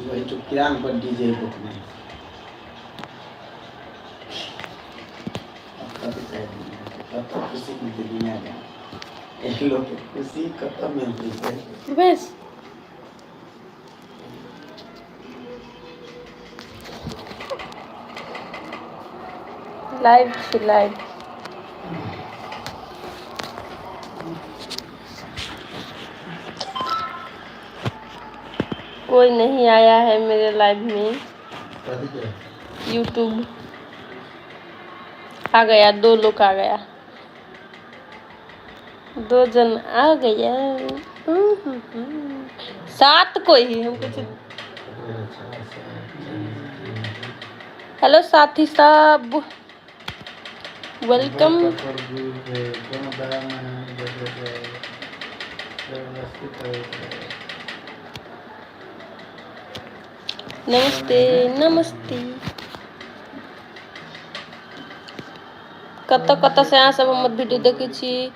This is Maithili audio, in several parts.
वही किरान पर डीजे बुक में कत खुशी मिलतै दुनिया के एक लोग के खुशी कत मिलतै से। बस लाइव छी लाइव। कोई नहीं आया है मेरे लाइव में। कथी के? यूट्यूब आ गया, दो लोग आ गया, दो जन आ गया। सात कोई ही हम कुछ। हेलो साथी सब, welcome. नमस्ते नमस्ते। कतऽ कतऽ से अहाँ सब हमर वीडियो देखै छी?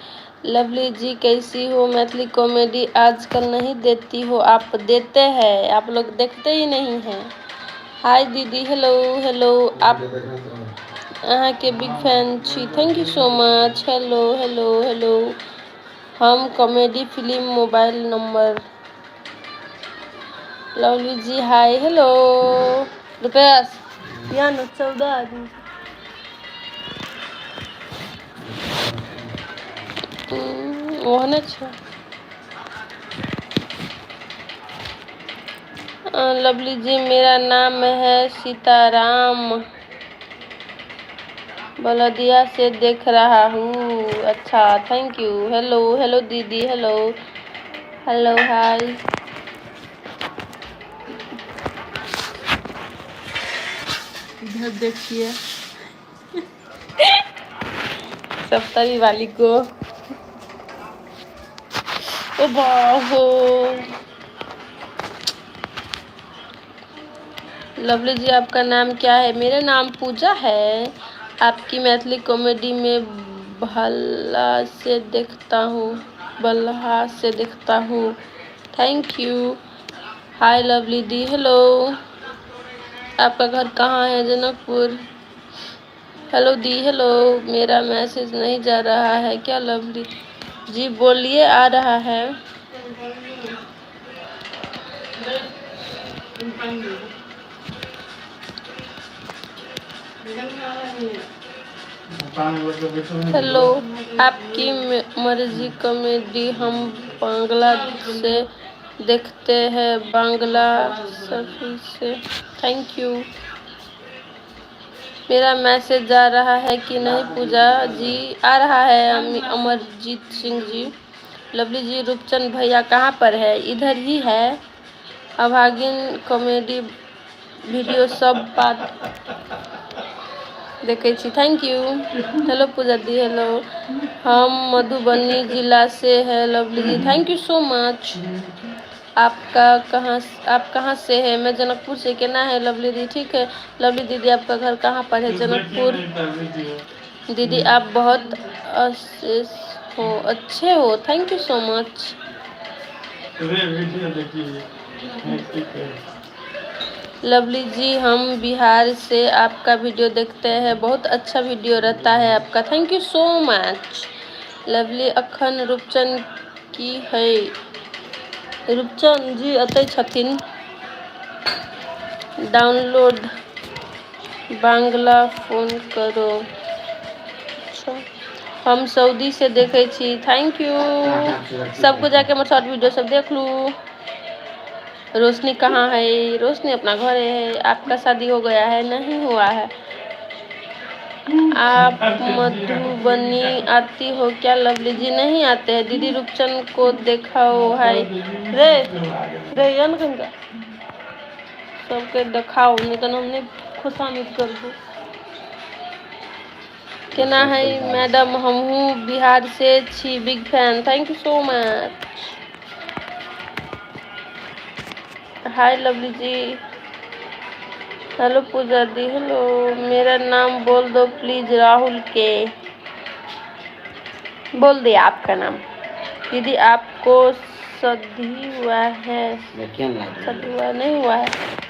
लवली जी कैसी हो? मैथिली कॉमेडी आजकल नहीं देती हो आप। देते हैं, आप लोग देखते ही नहीं हैं। हाय दीदी, हेलो हेलो। आप अहाँके बिग फैन छी, thank you so much. Hello hello hello. हम comedy film mobile number. Lovely ji hi hello. Rupesh यहाँ न 14 आदमी। ओहने छै। लवली जी मेरा नाम है सीताराम, बलदिया से देख रहा हूँ। अच्छा, thank you. Hello hello दीदी, हेलो हेलो हाय। इधर देखिए सप्तरी वाली को। ओ बाहो। लवली जी आपका नाम क्या है? मेरा नाम पूजा है। आपकी मैथिली कॉमेडी में भला से देखता हूँ, बल्हा से देखता हूँ। Thank you. Hi lovely the, hello. आपका घर कहाँ है? जनकपुर। हेलो दी, हेलो। मेरा मैसेज नहीं जा रहा है क्या लवली जी? बोलिए, आ रहा है। हेलो, आपकी मर्जी कॉमेडी हम बांग्ला से देखते हैं, बांग्ला सफी से। Thank you. मेरा मैसेज जा रहा है कि नहीं पूजा जी? आ रहा है। अमरजीत सिंह जी। लवली जी रूपचंद भैया कहाँ पर है? इधर ही है। अभागिन कॉमेडी वीडियो सब बात देखै छी। Thank you. Hello Puja the, hello. हम मधुबनी जिला से है lovely ji. Thank you so much. आपका कहाँ, आप कहाँ से है? मैं जनकपुर से। केना है लवली दी? ठीक है। लवली दीदी आपका घर कहाँ पर है? जनकपुर। दीदी आप बहुत अच्छे हो, अच्छे हो। Thank you so much. Lovely ji हम बिहार से आपका वीडियो देखते हैं, बहुत अच्छा वीडियो रहता है आपका। Thank you so much lovely. अखन रूपचंद की है? रूपचंद जी अतै छथिन। डाउनलोड बांग्ला फोन करो। अच्छा, हम सऊदी से देखै छी। Thank you. सबको जाके हमर शॉर्ट वीडियो सब देख लू। रोशनी कहाँ है? रोशनी अपना घर है। आपका शादी हो गया है? नहीं हुआ है। आप मधुबनी आती हो क्या लवली जी? नहीं आते हैं। दीदी रूपचंद को देखाओ। हाय रे रे गंगा सबके देखाओ, नहीं तो हमने खुशामद कर दू। केना है मैडम? हमहूँ बिहार से छी, big fan. Thank you so much. Hi lovely ji. Hello Puja the, hello. मेरा नाम बोल दो प्लीज। राहुल के बोल दिया आपका नाम। दीदी आपको शादी हुआ है? केहन लाइट? शादी हुआ नहीं हुआ है।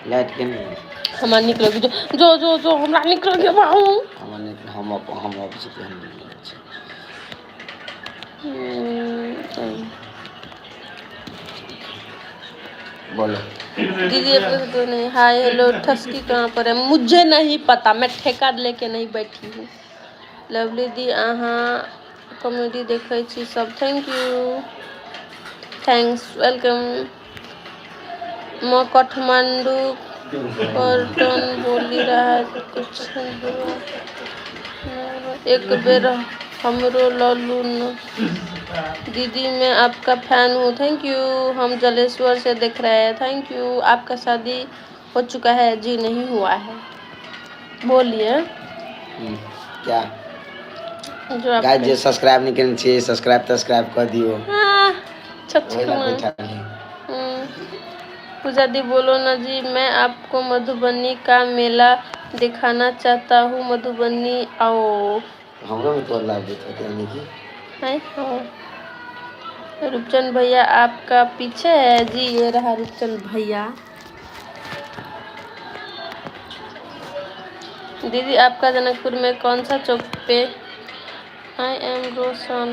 लाइट केहन लगै? हमरा नीक लगै छै। जो जो जो, हमरा नीक लगै बाबू। हमरा नहि, हम हम अबै छी, तेहन नीक लगै छै। बोलो। दीदी अपने तो नहीं। हाय हेलो, ठसकी कहाँ पर है? मुझे नहीं पता, मैं ठेका लेके नहीं बैठी हूँ। लवली दी, अहाँ कॉमेडी देखै छी सब। Thank you, thanks, welcome. म काठमांडू कर्टन बोली रहा है कुछ। एक बेर हमरो ललू न। दीदी, मैं आपका फैन हूँ। Thank you. हम जलेश्वर से देख रहे हैं। Thank you. आपका शादी हो चुका है? जी नहीं हुआ है। बोलिए। क्या? जो आप गाइस, जे सब्सक्राइब नहीं केने छियै, सब्सक्राइब तब्सक्राइब कर दियो। हाँ, ओहि ला बैठल है। पूजा दी, बोलो ना जी। मैं आपको मधुबनी का मेला दिखाना चाहता हूँ, मधुबनी आओ। हमरो में तोर लाइव दैत होतै, यानी कि है हाँ। रूपचंद भैया आपका पीछे है जी। ये रहा रूपचंद भैया। दीदी, आपका जनकपुर में कौन सा चौक पे? I am Roshan,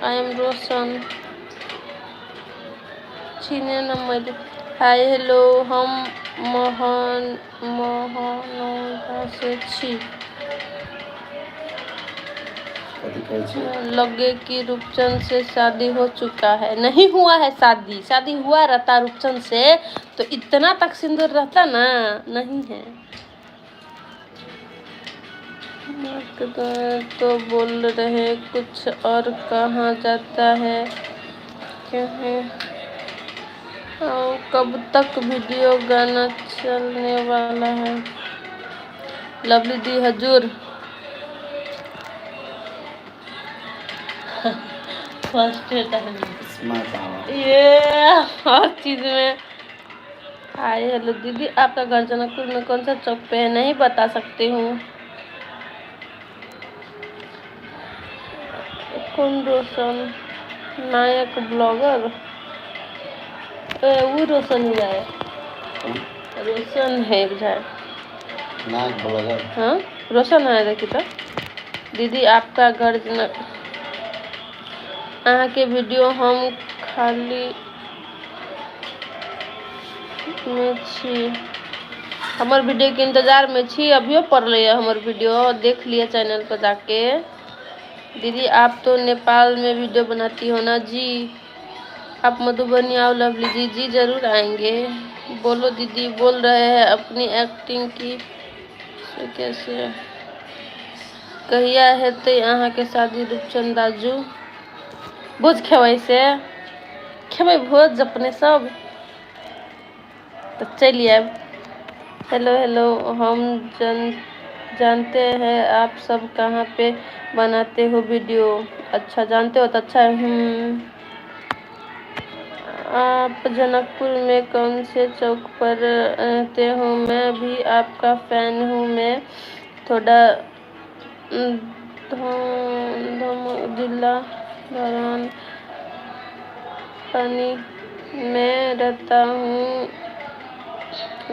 I am Roshan. चिने न मैले। हाय हेलो, हम मोहन मोहनौरा से छी। कथी कहै छै? लगे कि रूपचंद से शादी हो चुका है। नहीं हुआ है शादी। शादी हुआ रहता रूपचंद से तो इतना तक सिंदूर रहता ना। नहीं है तो बोल रहे कुछ और। कहाँ जाता है, क्या है और कब तक वीडियो गाना चलने वाला है? लवली दी, हजूर फर्स्ट टाइम। Smart power. ये हर चीज में। हाय हेलो दीदी, आपका घर जनकपुर में कौन सा चौक पे है? नहीं बता सकती हूँ। कौन रोशन नायक ब्लॉगर? ए, वो रोशन हुआ है। रोशन है बुझाए। नायक ब्लॉगर। हाँ, रोशन है। देखी तो। दीदी, आपका घर जनक अहाँके वीडियो हम खाली में छी, हमर वीडियो के इंतजार में छी। अभियो पड़लै है हमर वीडियो, देख लिए चैनल पर जाके। दीदी, आप तो नेपाल में वीडियो बनाती हो ना? जी। आप मधुबनी आओ लवली जी। जी जरूर आएंगे। बोलो दीदी, बोल रहे हैं अपनी एक्टिंग की से कैसे। कहिया हेतै अहाँके शादी रूपचंद दाजू? भोज खेबै से खेबै भोज अपने सब तऽ चलि आयब। हेलो हेलो, हम जन जानते हैं आप सब कहाँ पे बनाते हो वीडियो। अच्छा, जानते हो तो अच्छा है। आप जनकपुर में कौन से चौक पर रहते हो? मैं भी आपका फैन हूँ। मैं थोड़ा जिला दौरान पानी में रहता हूँ।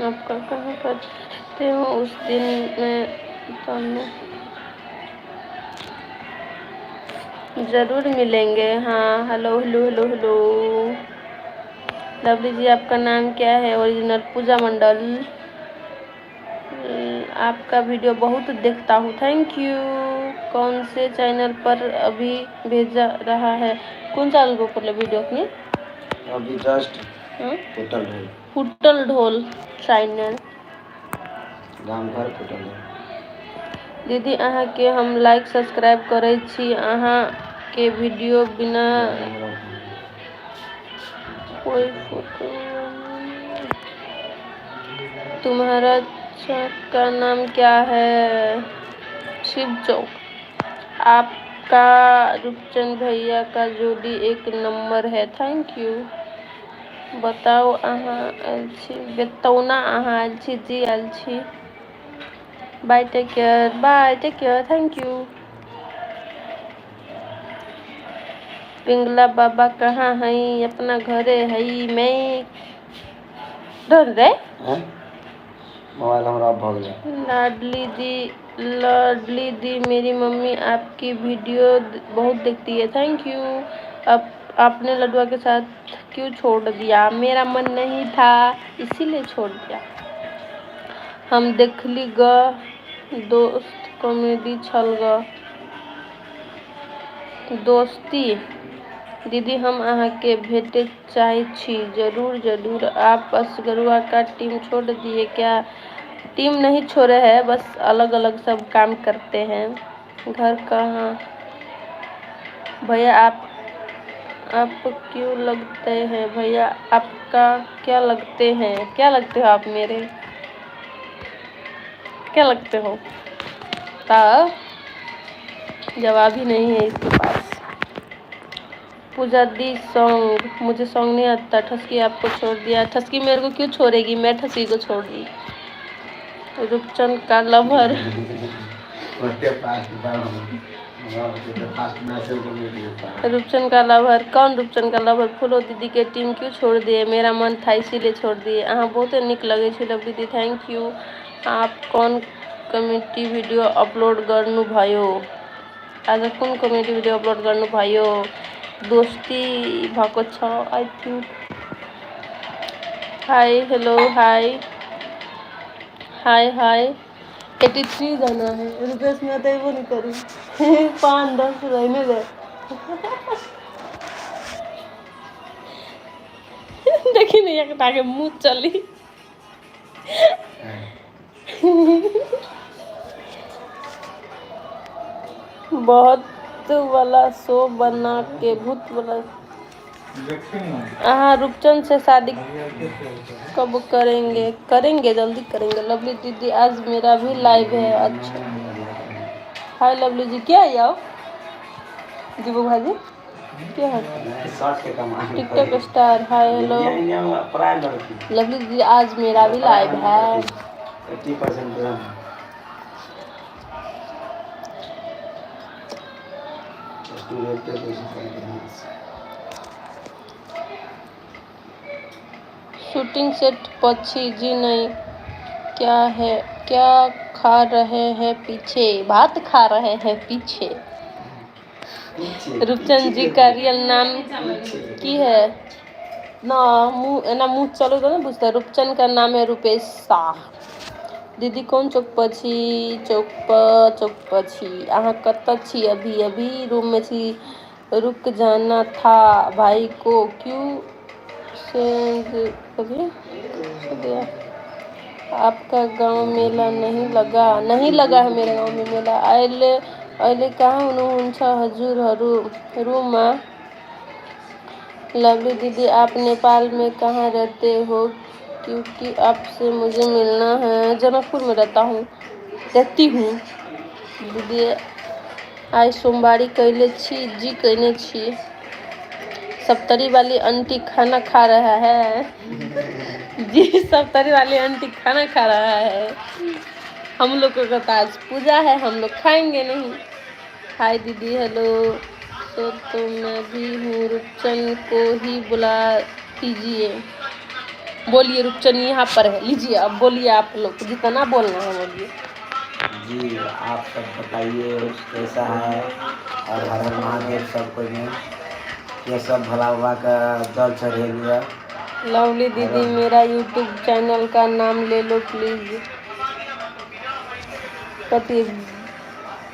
आपका कहाँ पर रहते हो? उस दिन मैं ਤੁਹਾਨੂੰ जरूर मिलेंगे। हाँ, hello hello hello hello. Lovely जी, आपका नाम क्या है ओरिजिनल? पूजा मंडल। आपका वीडियो बहुत देखता हूँ। Thank you. कौन से चैनल पर अभी भेजा रहा है? कौन चैनल पर वीडियो अपनी? अभी जस्ट हाँ? होटल ढोल। फुटल ढोल चैनल। गाम घर फुटल ढोल। दीदी, अहाँके हम लाइक सब्सक्राइब करै छी। अहाँके वीडियो बिना कोई फोटो। तुम्हारा चौक का नाम क्या है? शिव चौक। आपका रूपचंद भैया का जोड़ी एक नंबर है। Thank you. बताउ अहाँ आयल छी? बेतौना अहाँ आयल छी? जी आयल छी। Bye, take care. Bye, take care, thank you. Pingala बाबा कहाँ हई? अपना घरे हई। मैं डर रे। हैं? मोबाइल हमरा ऑफ भऽ गेलै। लाडली दी, लाडली दी, मेरी मम्मी आपकी वीडियो बहुत देखती है। Thank you. अब आपने लडुआ के साथ क्यों छोड़ दिया? मेरा मन नहीं था इसीलिए छोड़ दिया। हम देखली ग दोस्त, कॉमेडी छल ग दोस्ती। दीदी, हम अहाँके भेटे चाहै छी। जरूर जरूर। आप असगरुआ का टीम छोड़ दिए क्या? टीम नहीं छोड़े हैं, बस अलग अलग सब काम करते हैं। घर कहाँ भैया? आप क्यों लगते हैं भैया? आपका क्या लगते हैं? क्या लगते हो आप मेरे? क्या लगते हो? ता जवाब ही नहीं है इसके पास। पूजा दी, सॉन्ग? मुझे सॉन्ग नहीं आता। ठसकी आपको छोड़ दिया? ठसकी मेरे को क्यों छोड़ेगी? मैं ठसकी को छोड़ दी। रूपचंद का लवर। ओते फास्ट बार फास्ट मैसेज कर। रूपचंद का लवर कौन? रूपचंद का लवर। फूलो दीदी के टीम क्यों छोड़ दिए? मेरा मन था इसीलिए छोड़ दिए। अहाँ बहुते नीक लगै छी लवली दी। Thank you. आप कौन कमेडी भिडियो अपलोड गर्नुभयो? आज कुन कमेडी भिडियो अपलोड गर्नुभयो? दोस्ती भएको छ I think. Hi, hello, hi hi hi. 83 जना है। रुपेश, में तो वो नहीं करी। 5-10 रहने दे। देखी नहीं, एकटा के मुँह चली। बहुत वाला शो बना के भूत वाला। अहाँ रूपचंद से शादी कब करेंगे? करेंगे, जल्दी करेंगे। लवली दीदी, आज मेरा भी लाइव है। अच्छा, हाय लवली जी। क्या है आओ दीपक भाजी, क्या है? शॉर्ट के कमाल। टिकटॉक स्टार, हाय, हेलो। इंडिया में पढ़ाई लड़की। लवली दीदी, आज मेरा भी लाइव है। 80% रन। स्टूडेंट के पैसे। शूटिंग सेट पक्षी? जी नहीं। क्या है? क्या खा रहे हैं पीछे? भात खा रहे हैं पीछे। पीछे। रूपचंद जी का रियल नाम की है ना? मुँह एना मुँह चलो तो ना बुझता। रूपचंद का नाम है रुपेश शाह। दीदी, कोन चौक पर छी? चौक पर, चौक पर छी। अहाँ कतऽ छी अभी? अभी रूम में छी। रुक जाना था भाई को क्यों से कभी गया? आपका गांव मेला नहीं लगा? नहीं लगा है मेरे गाउँ में मेला। अहिले अहिले कहाँ हुनुहुन्छ हजुरहरू? रुममा। लवली दीदी, आप नेपाल में कहाँ रहते हो? क्योंकि आपसे मुझे मिलना है। जनकपुर में रहता हूँ, रहती हूँ। दीदी, आइ सोमवारी कैले छी? जी, कैने छी। सप्तरी वाली आंटी खाना खा रहा है? जी, सप्तरी वाली आंटी खाना खा रहा है। हम लोग को तो आज पूजा है, हम लोग खाएंगे नहीं। हाय दीदी, हेलो। सो तो मैं भी हूँ, रूपचंद को ही बुला दीजिए। बोलिए, रूपचंद यहाँ पर है। लीजिए, अब बोलिए, आप लोग जितना बोलना है बोलिए। जी, आप सब बताइए, कैसा है? और हर हर महादेव सब कोई में। ये सब भोला बाबा का जल चढ़े लिया। लवली दीदी, मेरा यूट्यूब चैनल का नाम ले लो प्लीज। कथी?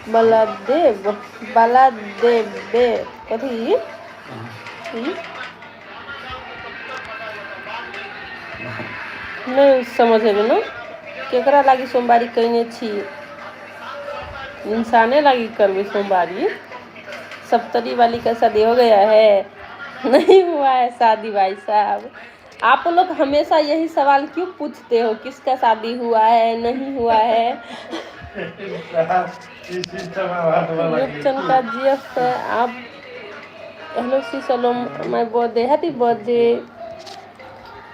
बलादेव, बलादेव बे कथी? हम्म? नहि समझ एलै ने। केकरा लागि सोमवारी कयने छी? इंसाने लागि करबै सोमवारी? सप्तरी वाली का शादी हो गया है? नहीं हुआ है शादी। भाई साहब, आप लोग हमेशा यही सवाल क्यों पूछते हो, किसका शादी हुआ है, नहीं हुआ है? रूपचंद का जीएफ है आप? हेलो सी सलो, my birthday, happy birthday.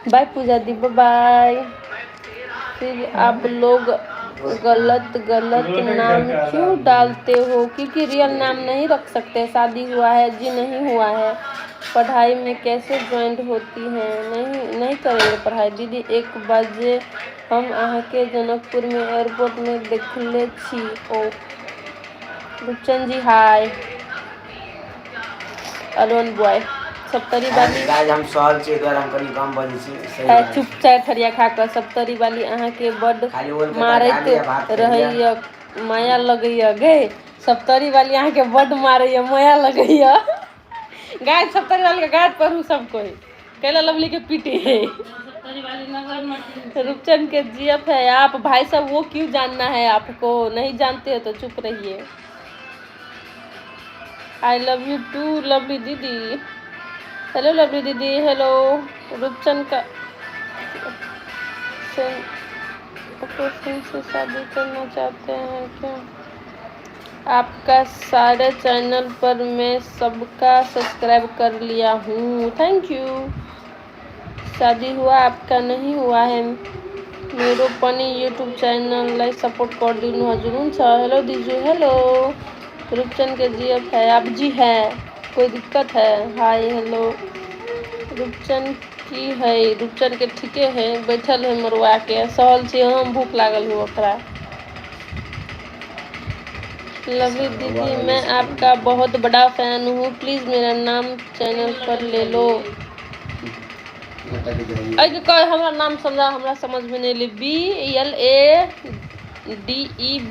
Bye Puja the, bye. फिर आप लोग गलत गलत नाम क्यों डालते हो? क्योंकि रियल नाम नहीं रख सकते। शादी हुआ है जी? नहीं हुआ है। पढ़ाई में कैसे ज्वाइंट होती है? नहीं, नहीं करेंगे पढ़ाई। दीदी, 1 बजे हम अहाँके जनकपुर में एयरपोर्ट में देखले छी। ओ रूपचंद जी, हाय। अलोन बॉय, सप्तरी वाली। गाइस, हम सहल छी, एहि दुआरे हम कनि कम बजै छी, सही है बात। चुप, चाय थरिया खा कऽ। सप्तरी वाली अहाँके बड्ड खाली ओल के मारैत तरकारी आ भात खेलियै। रहैया, माया लगैया। गे सप्तरी वाली अहाँके बड्ड मारैया, माया लगैया। गाय सप्तरी वाली के गाय पढ़ू सब कोई कैला लवली के पीटे है। रूपचंद के जीएफ है आप? भाई साहब, वो क्यों जानना है आपको? नहीं जानते हो तो चुप रहिए। I love you too lovely दीदी। हेलो लवली दीदी, हेलो। रूपचंद का ओके से शादी करना चाहते हैं क्या? आपका सारे चैनल पर मैं सबका सब्सक्राइब कर लिया हूँ, thank you. शादी हुआ आपका? नहीं हुआ है। मेरो पनि युट्युब च्यानललाई सपोर्ट गरिदिनु हजुर। हुन्छ। Hello दिजु, hello. रूपचंद के जीएफ है आप? जी है, कोई दिक्कत है? Hi hello. रूपचंद की है? रूपचंद के ठीके है, बैठल है मरुआ के। सहल छी हम, भूख लागल है ओकरा। लवली दीदी, मैं आपका बहुत बड़ा फैन हूँ, प्लीज़ मेरा नाम चैनल पर ले लो। एहिके कह, हमरा नाम समझा, हमरा समझ में नहीं एलै। BLADEBEE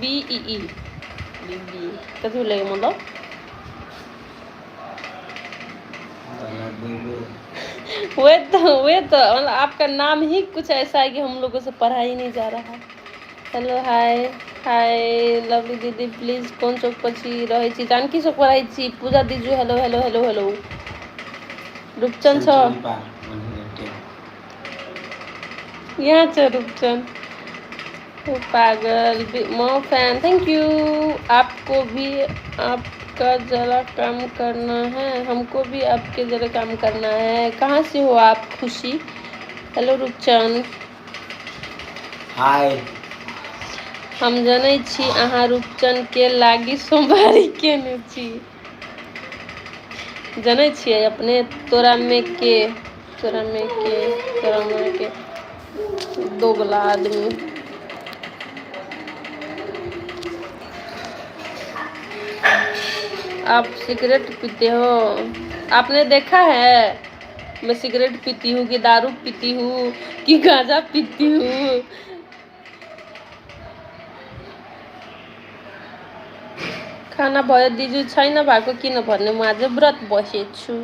B B कथी भेलै मतलब? वे तो मतलब आपका नाम ही कुछ ऐसा है कि हम लोगों से पढ़ा ही नहीं जा रहा। हेलो, हाय हाय। लवली दीदी, प्लीज कोन चौक पर छी, रहै छी? जानकी चौक पर रहै छी। पूजा दीजू, hello hello hello hello. Rupchand छ यहाँ छ रूपचंद। ओ पागल मो फैन, thank you. आपको भी आपका जरा काम करना है, हमको भी आपके जरा काम करना है। कहाँ से हो आप? खुशी, हेलो रूपचंद। हाय। हम जनै छी अहाँ रूपचंद के लागी सोमवारी केने छी। जनै छियै अपने। तोरा में के, तोरा में के, तोरा में के दोगला आदमी। आप सिगरेट पीते हो? आपने देखा है मैं सिगरेट पीती हूँ कि दारू पीती हूँ कि गांजा पीती हूँ? खाना भयो दिजु? छैन भएको, किन भन्ने, म आज व्रत बसेछु।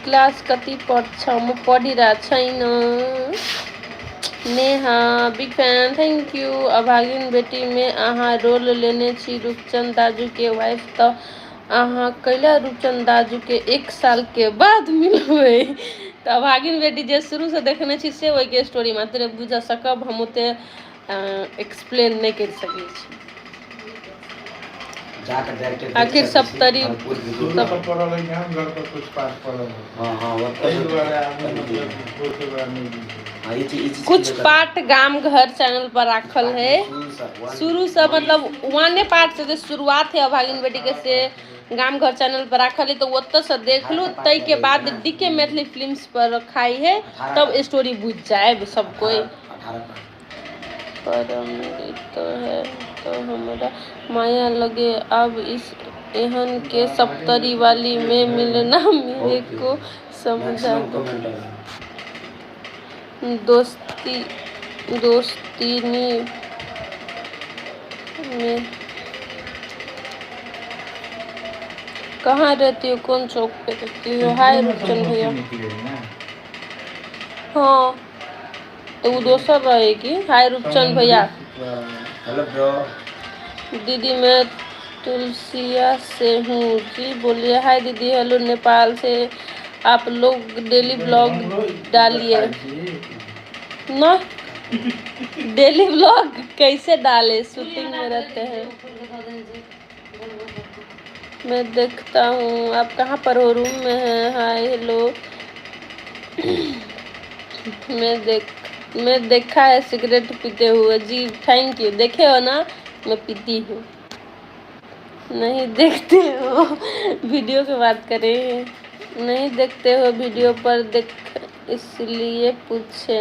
क्लास कति पढ्छ? म पढिरहेको छैन। Neha big fine, thank you. अभागिन बेटीमे अहाँ रोल लेने छी रूपचंद दाजूके वाइफ, तऽ अहाँ कैला रूपचंद दाजूके एक सालके बाद मिलबै? तऽ अभागिन बेटी जे शुरूसँ देखने छी से ओहिके स्टोरी मात्र बुझ सकब, हम ओते एक्सप्लेन नहि करि सकै छी। जाकर डायरेक्ट आखिर सप्तरी भरपूर। शुरू से पढ़ल है, गाम घर पर कुछ पास पढ़ल है। हाँ हाँ एहि दुआरे आदमी मतलब कि कोइ बड़ा नहि बुझै। हाँ, ई चीज, ई चीज। कुछ पार्ट गाम घर चैनल पर राखल है। शुरू से, मतलब वाने पार्ट से जे शुरुआत है अभागिन बेटी के, से गाम घर चैनल पर राखल है, तो ओतऽ से देख लू। ताहि के बाद डीके मैथिली फिल्म्स पर रखाई है, तब स्टोरी बुझ जाए सब कोई। 18। पर तो है तो हमरा माया लगे। अब इस एहन के सप्तरी वाली में मिलना मेरे को समझा मैक्सिमम दो। कमेंट। दोस्ती दोस्तीनी में कहाँ रहती हो? कौन चौक पे रहती हो? हाय रूपचंद भैया। निकले ना। हाँ, तो वो दोसर रहेगी। हाय रूपचंद भैया। Hello bro. दीदी, मैं तुलसिया से हूँ। जी बोलिए। हाय दीदी, हेलो नेपाल से। आप लोग डेली ब्लॉग डालिए ना। डेली ब्लॉग कैसे डाले, शूटिंग में रहते हैं। मैं देखता हूँ। आप कहाँ पर हो? रूम में हैं। हाय हेलो, मैं देख में देखा है सिगरेट पीते हुए। जी thank you, देखे हो ना, मैं पीती हूँ। नहीं देखते हो वीडियो के बात करें, नहीं देखते हो वीडियो पर देख, इसलिए पूछे।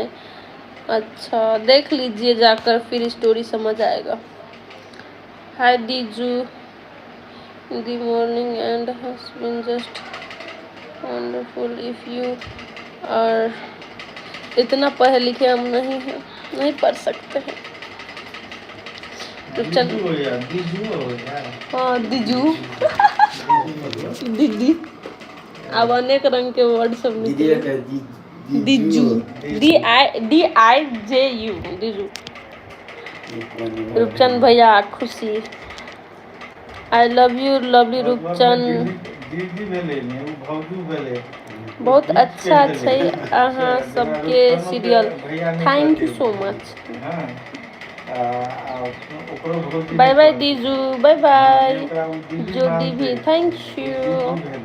अच्छा देख लीजिए जाकर, फिर स्टोरी समझ आएगा। हाय दीजू, the morning and has been just wonderful if you are. इतना पढ़े लिखे हम नहीं हैं, नहीं पढ़ सकते हैं। रुपचंद दीजू हो या दीजू हो या। हाँ दीजू। दीजू मतलब दीदी। आब अनेक रंग के वर्ड सब दीदी निकले। के दीजू, D I J U, दीजू। Roopchand भैया खुशी, I love you lovely मतलब रूपचंद। दीदी भेलै ने, ओ भौजू भेलै। बहुत बीच के अच्छा भेलै। छै अहाँ जेना सबके रुपचनो के सीरियल। भैया नहि thank you कहतै। So much. हँ, आ आ ओकरो भौजी बाय नहि बाय कहतै। दीजू, बाय हँ, बाय। जे ओकरा ओ दीदी ज्योति मानतै भी thank O you. जीजू भेलै।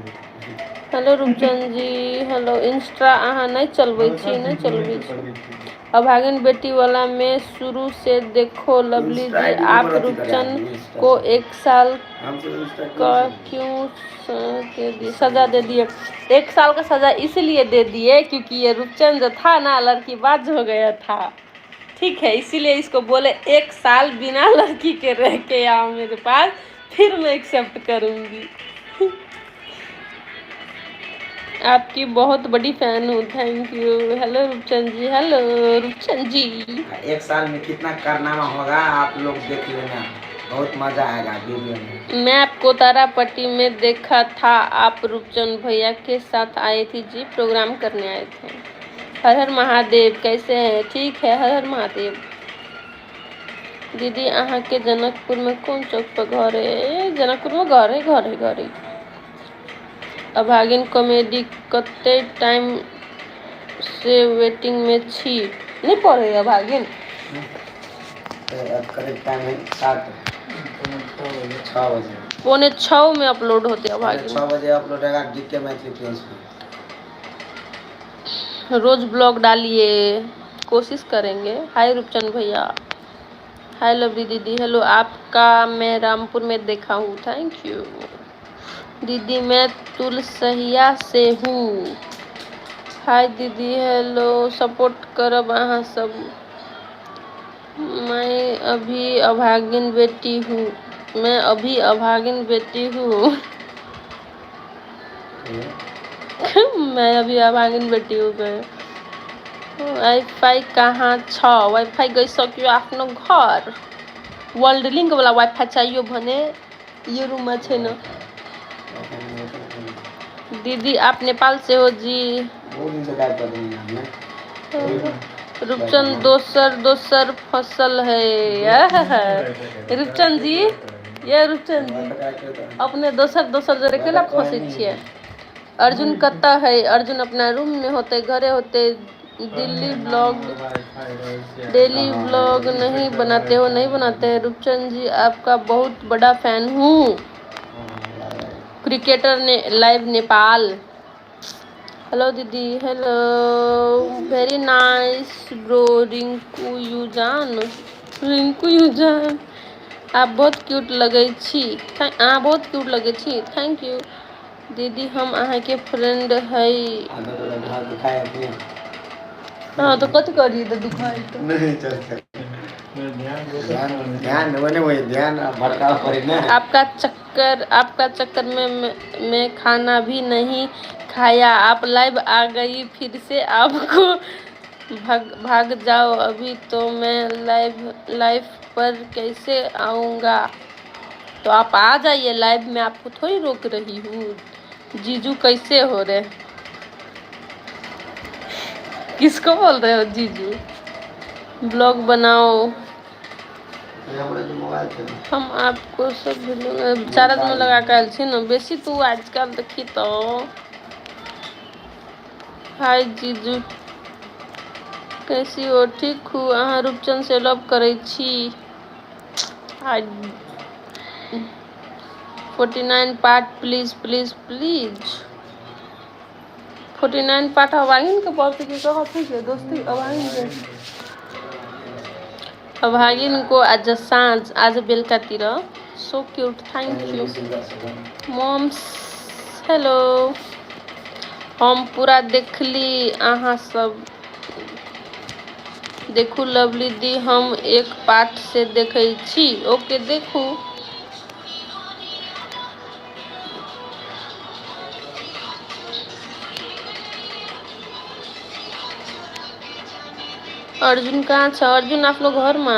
हेलो रूपचंद जी, हेलो। इंस्टा अहाँ नहि चलबै हल्का छी? नहि जीजू चलबै नहि छी। पढ़ै छी। अभागिन बेटी वाला में शुरू से देखो लवली इंस्टा जी। आईडी आप पर अथी करे रूपचंद आदमी इंस्टा को से। एक साल हम तो इंस्टा का क्यों क्यों दे दिए, सजा दे दिए? एक साल का सजा इसलिए दे दिए क्योंकि ये रूपचंद जो था ना, लड़की बाज हो गया था, ठीक है? इसीलिए इसको बोले एक साल बिना लड़की के रह के आओ मेरे पास, फिर मैं एक्सेप्ट करूंगी। आपकी बहुत बड़ी फैन हूँ, thank you. Hello Roopchand ji, hello Roopchand ji. एक साल में कितना कारनामा होगा आप लोग देख लेना, बहुत मजा आएगा वीडियो में। मैं आपको तारापट्टी में देखा था, आप रूपचंद भैया के साथ आए थे जी, प्रोग्राम करने आए थे। हर हर महादेव, कैसे हैं? ठीक है, हर हर महादेव। दीदी अहाँ के जनकपुर में कौन चौक पर घर है? जनकपुर में घर है, घर है, घर है। अभागिन कॉमेडी कते टाइम से वेटिंग में छी, नहीं पढ़े अभागिन। तो अब करीब टाइम है 7 6 बजे। 5:45 में अपलोड होते अभागिन। 6 बजे अपलोड होगा डी के मैथिली प्रिंस में। रोज ब्लॉग डालिए, कोशिश करेंगे। हाय रूपचंद भैया, हाय लवली दीदी, हेलो। आपका मैं रामपुर में देखा हूँ, thank you. दीदी मैं तुलसहिया से हूँ। हाय दीदी, हेलो। सपोर्ट करब अहाँ सब। मैं अभी अभागिन बेटी हूँ, मैं अभी अभागिन बेटी हूँ। मैं अभी अभागिन बेटी हूँ। गए वाईफाई कहाँ छ? वाईफाई गइसक्यो आफ्नो घर। वर्ल्ड लिङ्क वाला वाईफाई चाहियो भने यो रुममा छैन। दीदी आप नेपाल से हो? जी। बहुत दिन से गायब कर देंगे हमने। रूपचंद दोसर दोसर फसल है। रूपचंद जी, ये रूपचंद जी अपने दोसर दोसर जरे केला फंसै छियै? अर्जुन कतऽ है? अर्जुन अपना रूम में होते, घरे होते। दिल्ली ब्लॉग, डेली ब्लॉग नहीं बनाते हो? नहीं बनाते हैं। रूपचंद जी आपका बहुत बड़ा फैन हूँ। क्रिकेटर ने लाइव नेपाल। हेलो दीदी, hello. Very nice bro. Rinku यूजान, रिंकू यूजान, आप बहुत क्यूट लगै छी। अहाँ बहुत क्यूट लगै छी, thank you. दीदी हम अहाँके फ्रेंड है। आधा तो हाथ दिखाए अपने। हाँ तो कथी करिए तऽ दुखाइ तऽ नहीं चलते। ध्यान ध्यान ध्यान वो नहीं, वही ध्यान भटकाव पड़े ना। आपका चक्कर में मैं खाना भी नहीं खाया। आप लाइव आ गई फिर से, आपको भाग भाग जाओ अभी तो मैं लाइव लाइव पर कैसे आऊँगा? तो आप आ जाइए लाइव में, आपको थोड़ी रोक रही हूँ। जीजू कैसे हो रहे? किसको बोल रहे हो जीजू? ब्लॉग बनाओ। हमरा जो मोबाइल छै। हम आपको सब वीडियो चार्ज में लगा के आयल छी ने बेसी। तू आजकल देखी तो। हाय जीजू, कैसी हो? ठीक हूँ। अहाँ रूपचंद से लव करै छी? हाय। 49 part please please please. 49 part अभागिन के पढ़ते कि कहत है के दोस्ती अभागिन के? अभागिनको आज साँझ, आज बेलुकातिर। So cute, thank you moms. Hello, हम पूरा देखली, अहाँ सब देखू। लवली दी, हम एक पार्ट से देखै छी। ओके, देखू। अर्जुन कहाँ छ? अर्जुन आफ्नो घरमा।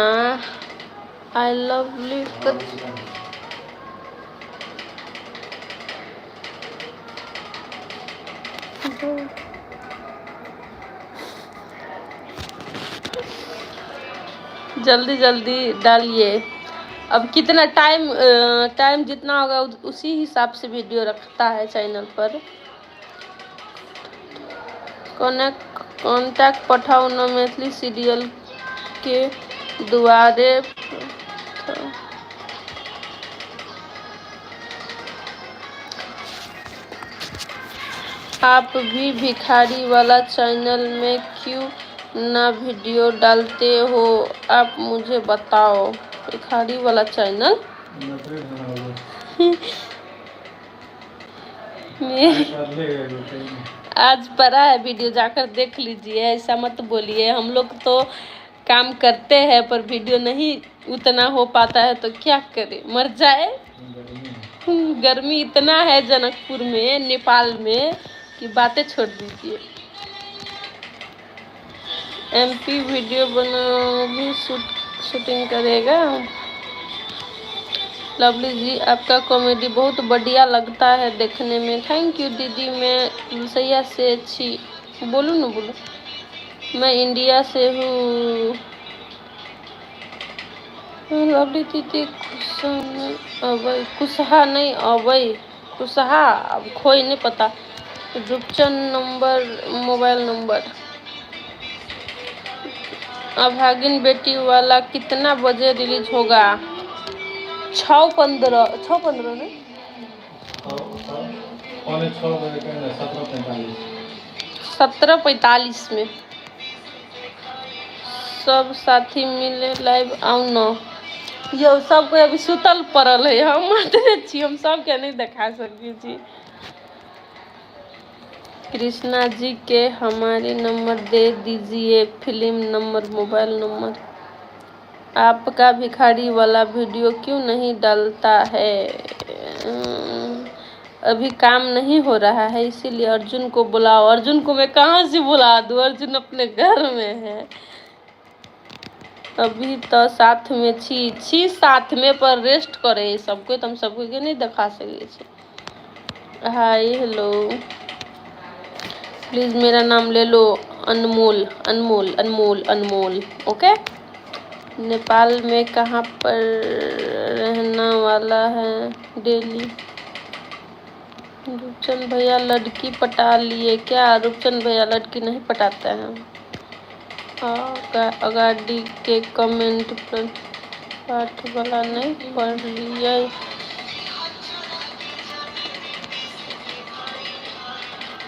I love. जल्दी जल्दी डालिए। अब कितना टाइम, टाइम जितना होगा उसी हिसाब से वीडियो रखता है चैनल पर। कनेक्ट कॉन्टैक्ट पठाउ न मैथिली सीरियल के दुआरे। आप भी भिखारी वाला चैनल में क्यों ना वीडियो डालते हो, आप मुझे बताओ। भिखारी वाला चैनल में आज पड़ा है वीडियो, जाकर देख लीजिए। ऐसा मत बोलिए, हम लोग तो काम करते हैं पर वीडियो नहीं उतना हो पाता है, तो क्या करें, मर जाए? गर्मी इतना है जनकपुर में, नेपाल में कि बातें छोड़ दीजिए। एमपी वीडियो बना भी शूटिंग करेगा। लवली जी, आपका कॉमेडी बहुत बढ़िया लगता है देखने में। Thank you दीदी। मैं लुसैया से छी। बोलू न, बोलू। मैं इंडिया से हूँ। लवली दीदी, खुशहा नहीं अबै, खुशहा नहीं अबै, खुशहा अब खोई नहीं पता। Rupchand number, mobile number. अभागिन बेटी वाला कितना बजे रिलीज होगा? 6:15, 6:15 नहीं, 5:45 बजे के, 17:45। 17:45 में। सब साथी मिले लाइव आउ न यौ। सब कोई अभी सुतल पड़ल है, हम मात्र छी, हम सबके नहीं देखा सकै छी। कृष्णा जी के हमारे नंबर दे दीजिए, फिल्म नंबर, मोबाइल नंबर। आपका भिखारी वाला वीडियो क्यों नहीं डालता है? अभी काम नहीं हो रहा है इसीलिए। अर्जुन को बुलाओ। अर्जुन को मैं कहाँ से बुला दूँ? अर्जुन अपने घर में है अभी। तो साथ में छी, छी साथ में, पर रेस्ट करे सबको, तो हम सबको के नहीं दिखा सके छी। हाय, हेलो, प्लीज मेरा नाम ले लो। अनमोल, अनमोल, अनमोल, अनमोल। ओके, नेपाल में कहाँ पर रहना वाला है डेली? रूपचंद भैया लड़की पटा लिए क्या? रूपचंद भैया लड़की नहीं पटाते हैं। अगाड़ी के कमेंट पर पाठ वाला नहीं पढ़ लिए।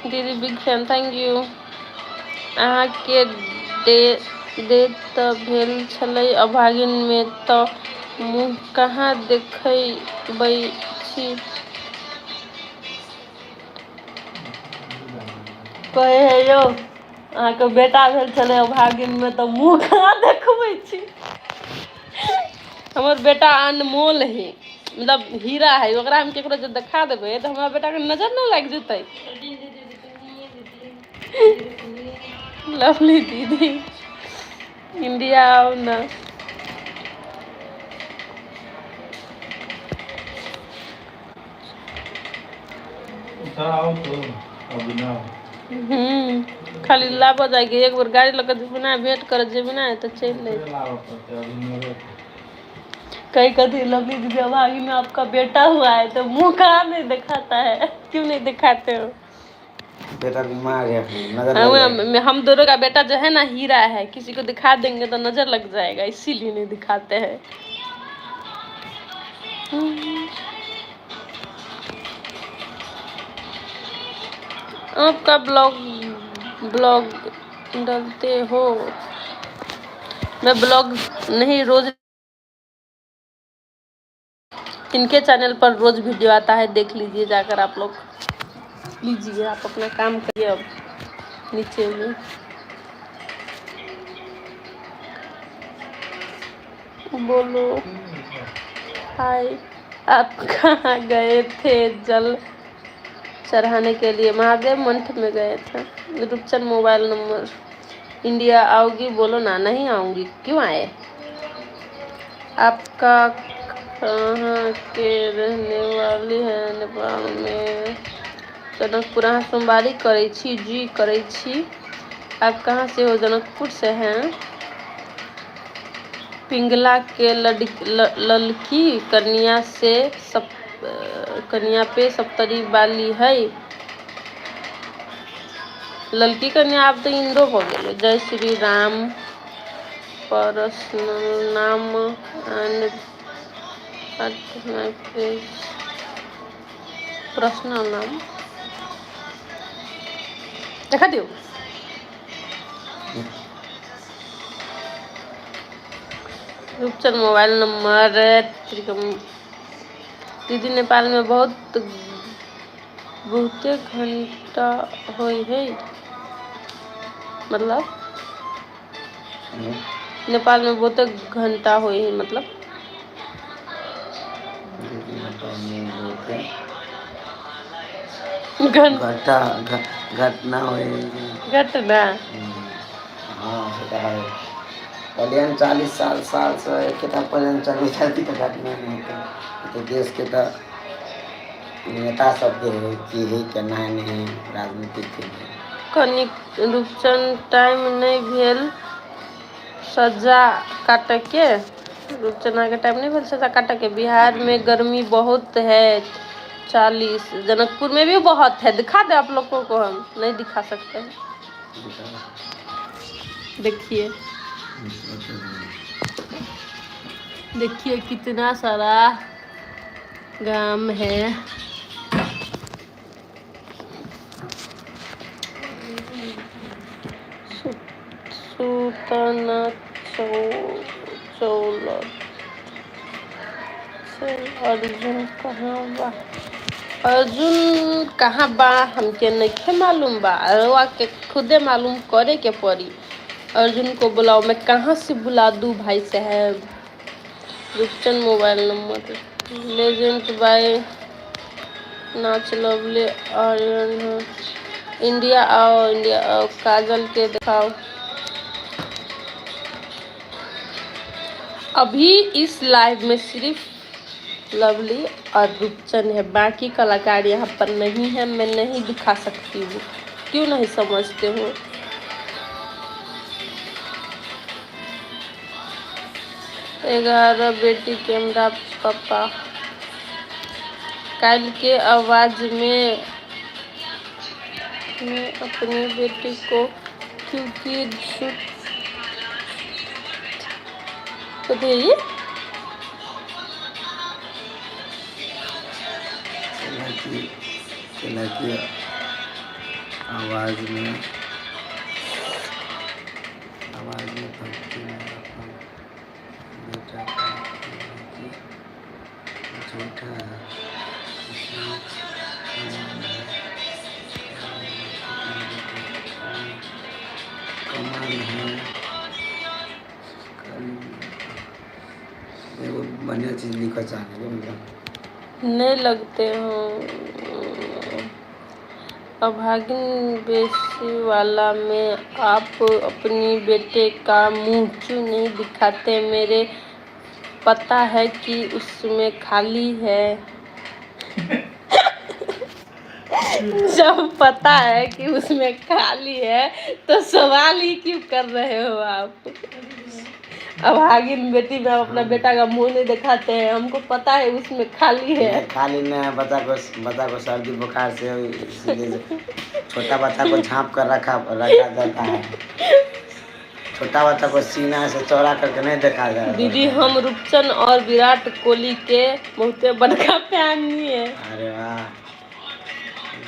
दीदी बिग फैन, thank you. अहाँके दे दे तऽ भेल छलै अभागिनमे, तऽ मुँह कहाँ देखबै छी? कहै है यौ, अहाँके बेटा भेल छलै अभागिनमे, तऽ मुँह कहाँ देखबै छी? हमर बेटा अनमोल है, मतलब हीरा है। ओकरा हम केकरो जे देखा देबै तऽ हमरा बेटाके नजर नहि लागि जेतै। लवली दीदी, इंडिया आओ ना। आओ तो अभी ना। खाली लाबऽ जाइके, एक बेर गाड़ी लऽ कऽ जेबै ना, भेंट करऽ जेबै ना, तऽ चलि अयबै। कहीं कभी लवली दीदी, अभागी में आपका बेटा हुआ है तो मुंह कहाँ नहीं दिखाता है? क्यों नहीं दिखाते हो? बेटा बीमार है, नजर लग जाएगी। हम दोनों का बेटा जो है ना, हीरा है। किसी को दिखा देंगे तो नजर लग जाएगा, इसीलिए नहीं दिखाते हैं। आपका ब्लॉग, ब्लॉग डालते हो? मैं ब्लॉग नहीं, रोज इनके चैनल पर रोज वीडियो आता है, देख लीजिए जाकर आप लोग। लीजिए आप अपना काम करिए। अब नीचे में बोलो हाय। आप कहाँ गए थे जल चढ़ाने के लिए? महादेव मंठ में गए थे। Roopchand mobile number. इंडिया आओगी? बोलो ना, नहीं आऊँगी। क्यों आए? आपका कहाँ के रहने वाली है? नेपाल में जनकपुर। अहाँ सोमवारी करै छी? जी करै छी। आप कहाँ से हो? जनकपुर से हैं। पिंगला के ललकी कनिया से सब कनिया पे सप्तरी बाली है। ललकी कन्या आब तऽ इंडो हो गेलै। जय श्री राम। पर्सनल नाम एंड my page. Personal नाम देखा दियौ। Roopchand mobile number. दीदी नेपाल में बहुत बहुते घंटा होइ है? मतलब नेपाल में बहुते घंटा होइ है मतलब? घटा घटना हो। घटना। हाँ, से तऽ है। प्लेन 40 साल सालसँ एकेटा प्लेन चलबै छथि तऽ घटना नहि हेतै। ई तऽ देशके तऽ नेता सबके है की है, केना नहि है, राजनीतिक के। कनि रूपचन टाइम नहि भेल सज्जा काटऽके? रूपचन के टाइम नहीं भेल सज्जा काटऽके? बिहार में गर्मी बहुत है, 40। जनकपुर में भी बहुत है। दिखा दे आप लोगों को, हम नहीं दिखा सकते हैं। देखिए, देखिए कितना सारा घाम है। सुतना चौलत। अर्जुन कहाँ बा? अर्जुन कहाँ बा, हमके नइखे मालूम बा। अरवा के खुदे मालूम करे के पड़ी। अर्जुन को बुलाओ। मैं कहाँ से बुला दूँ भाई साहब? Roopchand mobile number. Legend by नाच लवली आर्यन। इंडिया आओ, इंडिया आओ, काजल के दिखाओ। अभी इस लाइव में सिर्फ लवली और रूपचंद है, बाकी कलाकार यहाँ पर नहीं है। मैं नहीं दिखा सकती हूँ। क्यों नहीं समझते हो? 11 बेटी कैमरा पापा। काल के आवाज में मैं अपनी बेटी को क्योंकि झूठ कथी है ये? लड़की आवाज में भक्ति में अपन बेटा का कि झूठा है, इसमें कमाल है, कमाल है। एगो बढ़िया चीज लिखऽ चाहले मतलब। नहीं लगते हो। अभागिन बेसी वाला में आप अपनी बेटे का मुंह क्यों नहीं दिखाते? मेरे पता है कि उसमें खाली है। जब पता है कि उसमें खाली है तो सवाल ही क्यों कर रहे हो आप? अभागिन बेटी में आप अपना बेटा का मुंह नहीं दिखाते हैं, हमको पता है उसमें खाली है। नहीं, खाली नहीं है। बच्चा को सर्दी बुखार से, इसीलिए छोटा बच्चा को झाँप कर रखा रखा जाता है। छोटा बच्चा को सीना से चौड़ा करके नहीं देखा जाए। दीदी, हम रूपचंद और विराट कोहली के बहुते बड़का फैन नहीं है। अरे वाह!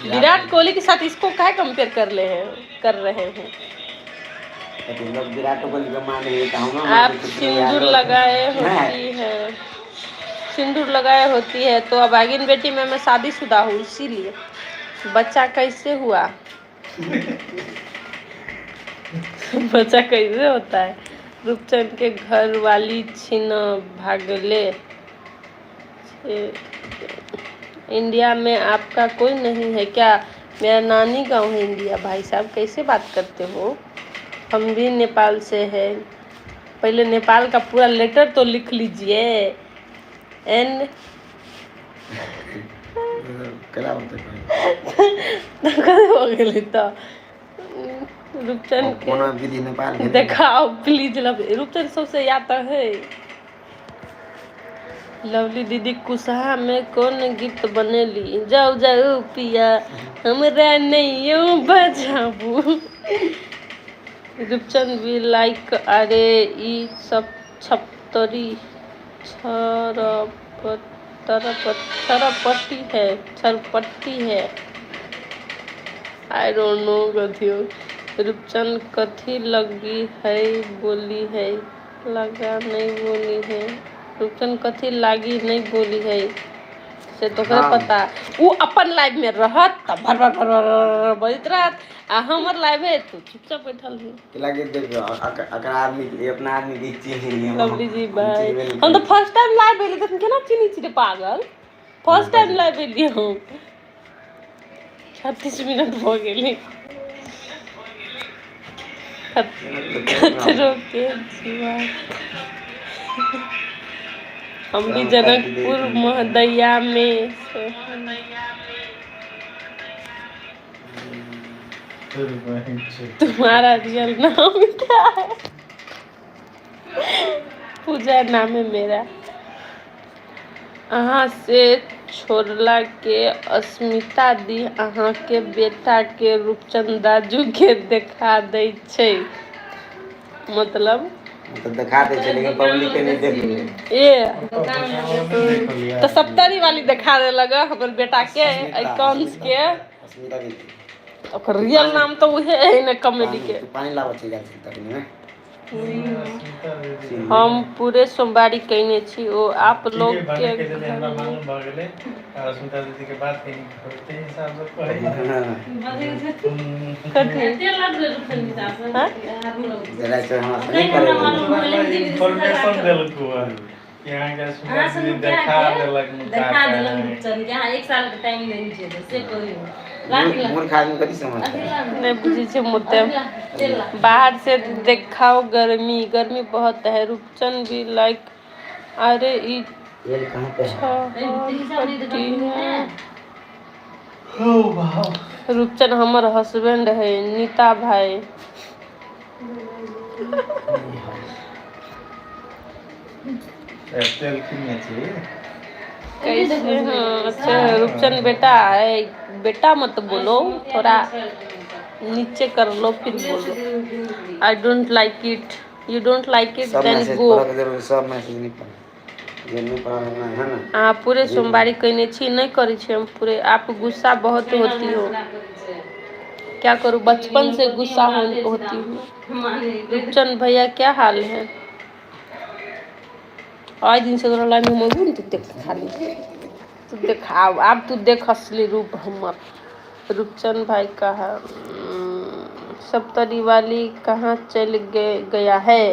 विराट कोहली के साथ इसको क्या कंपेयर कर ले हैं, कर रहे हैं? कथी लोक विराट कोहली के माने है तऽ हमरो आप माने छी सिंदूर लगाए होती है, सिंदूर लगाए होती है तो अब आगिन बेटी में मैं शादीशुदा हूँ, इसीलिए। बच्चा कैसे हुआ? बच्चा कैसे होता है? रूपचंद के घर वाली छीन भागले। इंडिया में आपका कोई नहीं है क्या? मेरा नानी गांव है इंडिया। भाई साहब कैसे बात करते हो? हम भी नेपाल से है। पहले नेपाल का पूरा लेटर तो लिख लीजिए। एन केना होतै? हो गेलै तऽ रूपचंद के कोनो विधि नेपाल के देखाओ प्लीज। लव रूपचंद सबसे या तऽ है। लवली दीदी, कुसहा में कौन गीत बनेली? जाओ जाओ पिया हमरा नहीं बजाबू। रूपचंद भी लाइक। अरे ई सब छपतरी छरप तरप छरपट्टी है, छरपट्टी है। I don't know कथी हो। रूपचंद कथी लगी है बोली है, लगा नहीं बोली है। रूपचंद कथी लागी नहीं बोली है से तो ओकरे पता। उ अपन लाइव में रहत तऽ भर भर भर भर भर बजैत रहत आ हमर लाइव है तो चुपचाप बैठल है। लागे देखियो, अकरा आदमी के अपना आदमी के चिन्ह। लवली जी भाई, हम तऽ फर्स्ट टाइम लाइव एलियै तऽ हम केना चिन्है छी रे पागल? फर्स्ट टाइम लाइव एलियै हम। 36 मिनट भऽ गेलै। खतरो के जीवा। हम भी जनकपुर महदैया में से। तुम्हारा रियल नाम क्या है? पूजा नाम है मेरा। अहाँ से छोड़ला के अस्मिता दी अहाँके बेटा के रूपचंद दाजू के देखा दै छै, मतलब? मतलब देखा दै छै लेकिन पब्लिक के नहि देखबै। ए तऽ सप्तरी वाली देखा देलक हमर बेटा के आइकॉन्स के। अस्मिता दीदी। ओकर रियल नाम तऽ उहे है ने कॉमेडी के। तू पानि लाबऽ चलि जाइ छी तखनी ने। हम पूरे सोमवारी कयने छी। ओ आप लोग के हमरा मालूम भऽ गेलै अस्मिता दीदी के बात कहीं होते हिसाब से कहै। कथी? हाँ? जरा से हमरा से नहि करै। इन्फॉर्मेशन देलकू हन कि अहाँके अस्मिता दीदी देखा देलक। देखा देलक रूपचंद के। अहाँ एक साल के टाइम देने छियै से कहियौ। मूर्ख आदमी कथी समझतै? नहीं बुझै छै मुद्दे। बाहर से देखाओ। गर्मी गर्मी बहुत है। रूपचंद भी लाइक। अरे ई एल कहाँ पे है? छपटी है। रूपचंद हमर हस्बैंड है नीता भाई। तेल किने छी। कैसे हैं? अच्छा रूपचंद बेटा है, बेटा मत बोलो, थोड़ा नीचे कर लो फिर बोलो। I don't like it, you don't like it. सब then message गो। पढ़ऽ के जरूर, सब मैसेज नहि पढ़ जे नहि पढ़ल है ने। अहाँ पूरे सोमवारी कयने छी? नहि करै छी हम पूरे। आप गुस्सा बहुत होती हो, क्या करूँ, बचपन से गुस्सा होती हूँ। रूपचंद भैया क्या हाल है? आइ दिन से तोरा लाइन में मगू ने, तू देख खाली, तू देख आब, आब तू देख असली रूप हमर। रूपचंद भाई का है। सप्तरी वाली कहाँ चल गए गया है?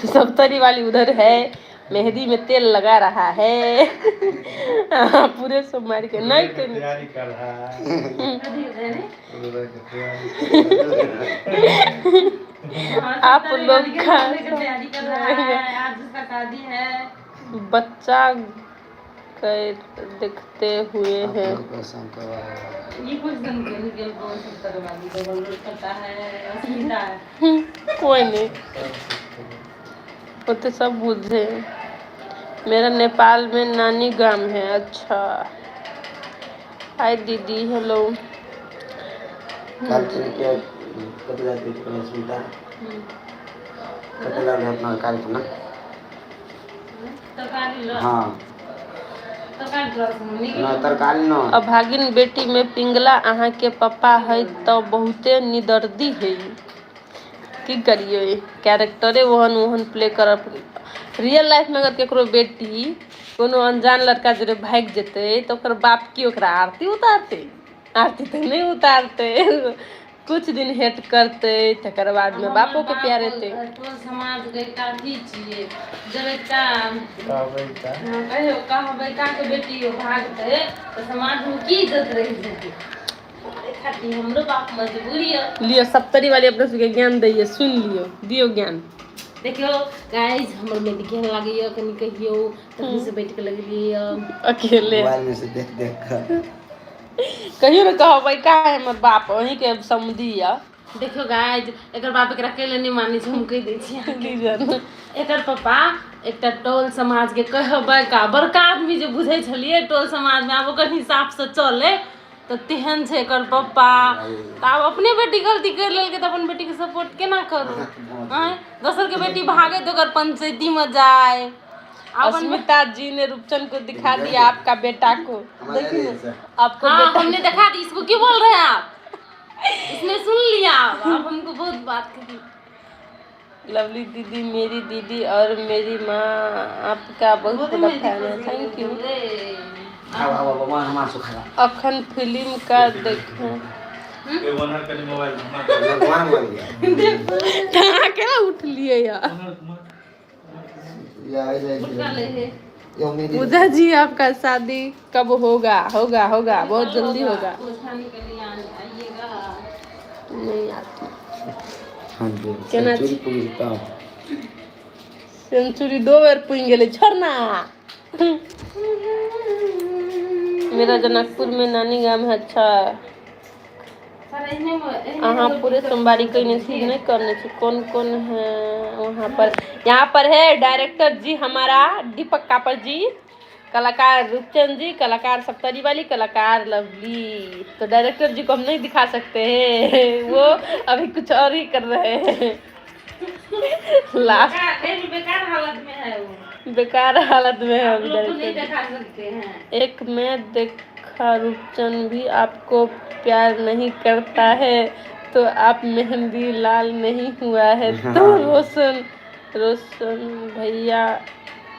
सप्तरी वाली उधर है, मेहंदी में तेल लगा रहा है। हाँ, पूरे सोमवार के नहीं कहीं। तैयारी कर रहा है, पूरा के तैयारी। आप लोग का तैयारी कर रहा है, आज उसका शादी है। बच्चा कर देखते हुए हैं। ये क्वेश्चन निकल कौन सप्तरी वाली डबल रोल करता है अस्मिता? कोई नहीं, वो तो सब बुझे। मेरा नेपाल में नानी गाम है। अच्छा, हाय दीदी, हेलो। काल के कति जाति के अस्मिता कति लाभ अपना कार्यक्रम ना? तरकारी ल। हाँ। तरकारी ल। न तरकारी न। अभागिन बेटी में पिंगला अहाँ के पप्पा है तो बहुते निदर्दी है। की करियै, कैरेक्टरे ओहन ओहन प्ले करऽ। रियल लाइफमे अगर केकरो बेटी कोनो अनजान लड़का जोरे भागि जेतै तऽ ओकर बाप की ओकरा आरती उतारतै? आरती तऽ नहि उतारतै। कुछ दिन हेट करतै, तकर बादमे हमर बापोके बाप प्यार एतै। टोल समाजके एकटा अथी छियै, जब एकटा कहबै का। हँ, कहियो कहबै काके बेटी भागतै तऽ समाजमे की इज्जत रहि जेतै? एहि खातिर हमरो बाप मजबूर यऽ। लिअ, सप्तरी वाली अपना सबके ज्ञान दैये, सुनि लियौ, दियौ ज्ञान। देखियौ गाइज, हमर मेहंदी केहन लागैए कनि कहियौ। तखनसँ बैठ कऽ लगलियै यऽ अकेले मोबाइल में से देख देख कर। कहियो ने कहबै का हमर बाप अहीँके समधि यऽ। देखियौ गाइज, एकर बाप एकरा कैले नहि मानै छै, हम कहि दै छी अहाँके। एकर पप्पा एकटा टोल समाजके कहबै का बड़का आदमी जे बुझै छलियै टोल समाजमे, आब ओकर हिसाबसँ चलै तऽ तेहन छै एकर पप्पा। तऽ आब अपने बेटी गलती करि लेलकै तऽ अपन बेटीके सपोर्ट केना करू? आँय, दोसरके बेटी भागे तऽ ओकर पंचायतीमे जाय। अपन अस्मिता जी ने रूपचंद को दिखा दिया आपका बेटा को। हमारे आपको हाँ बेटा हमने दिखा दी इसको। क्यों बोल रहे हैं आप? इसने सुन लिया। अब हमको बहुत बात कही। लवली दीदी मेरी दीदी और मेरी माँ आपका बहुत बड़ा फैन है। Thank you. अब अब अब हमार सुखा। अखन फिल्म का देखें। एगो ओनहर कनि मोबाइल घुमा। भगवान बन गया। कहाँ केना उठलियै यार? ओनहर घुमा। या ऐसे यो मेरी। पूजा जी, आपका शादी कब होगा? होगा, होगा, बहुत जल्दी होगा। खाने के लिए आइएगा। नहीं आती। हाँ जी। केना? सेंचुरी पूरी तो सेंचुरी दो बेर पुनि गेलै, छोड़ ना। मेरा जनकपुर में नानी गाम है। अच्छा। सर, एहने में एहने। अहाँ पूरे सोमवारी कने छी? नहीं करने छी। कौन कौन है वहाँ पर? यहाँ पर है डायरेक्टर जी हमारा दीपक कापर जी, कलाकार रूपचंद जी, कलाकार सप्तरी वाली, कलाकार लवली। तो डायरेक्टर जी को हम नहीं दिखा सकते हैं, वो अभी कुछ और ही कर रहे हैं लास्ट। बेकार बेकार हालत में है वो। बेकार हालत में है आप अभी लोग को नहीं डायरेक्टर जी। दिखा सकते हैं। एक मैं देखा, रूपचंद भी आपको प्यार नहीं करता है तो आप मेहंदी लाल नहीं हुआ है तो रोशन रोशन भैया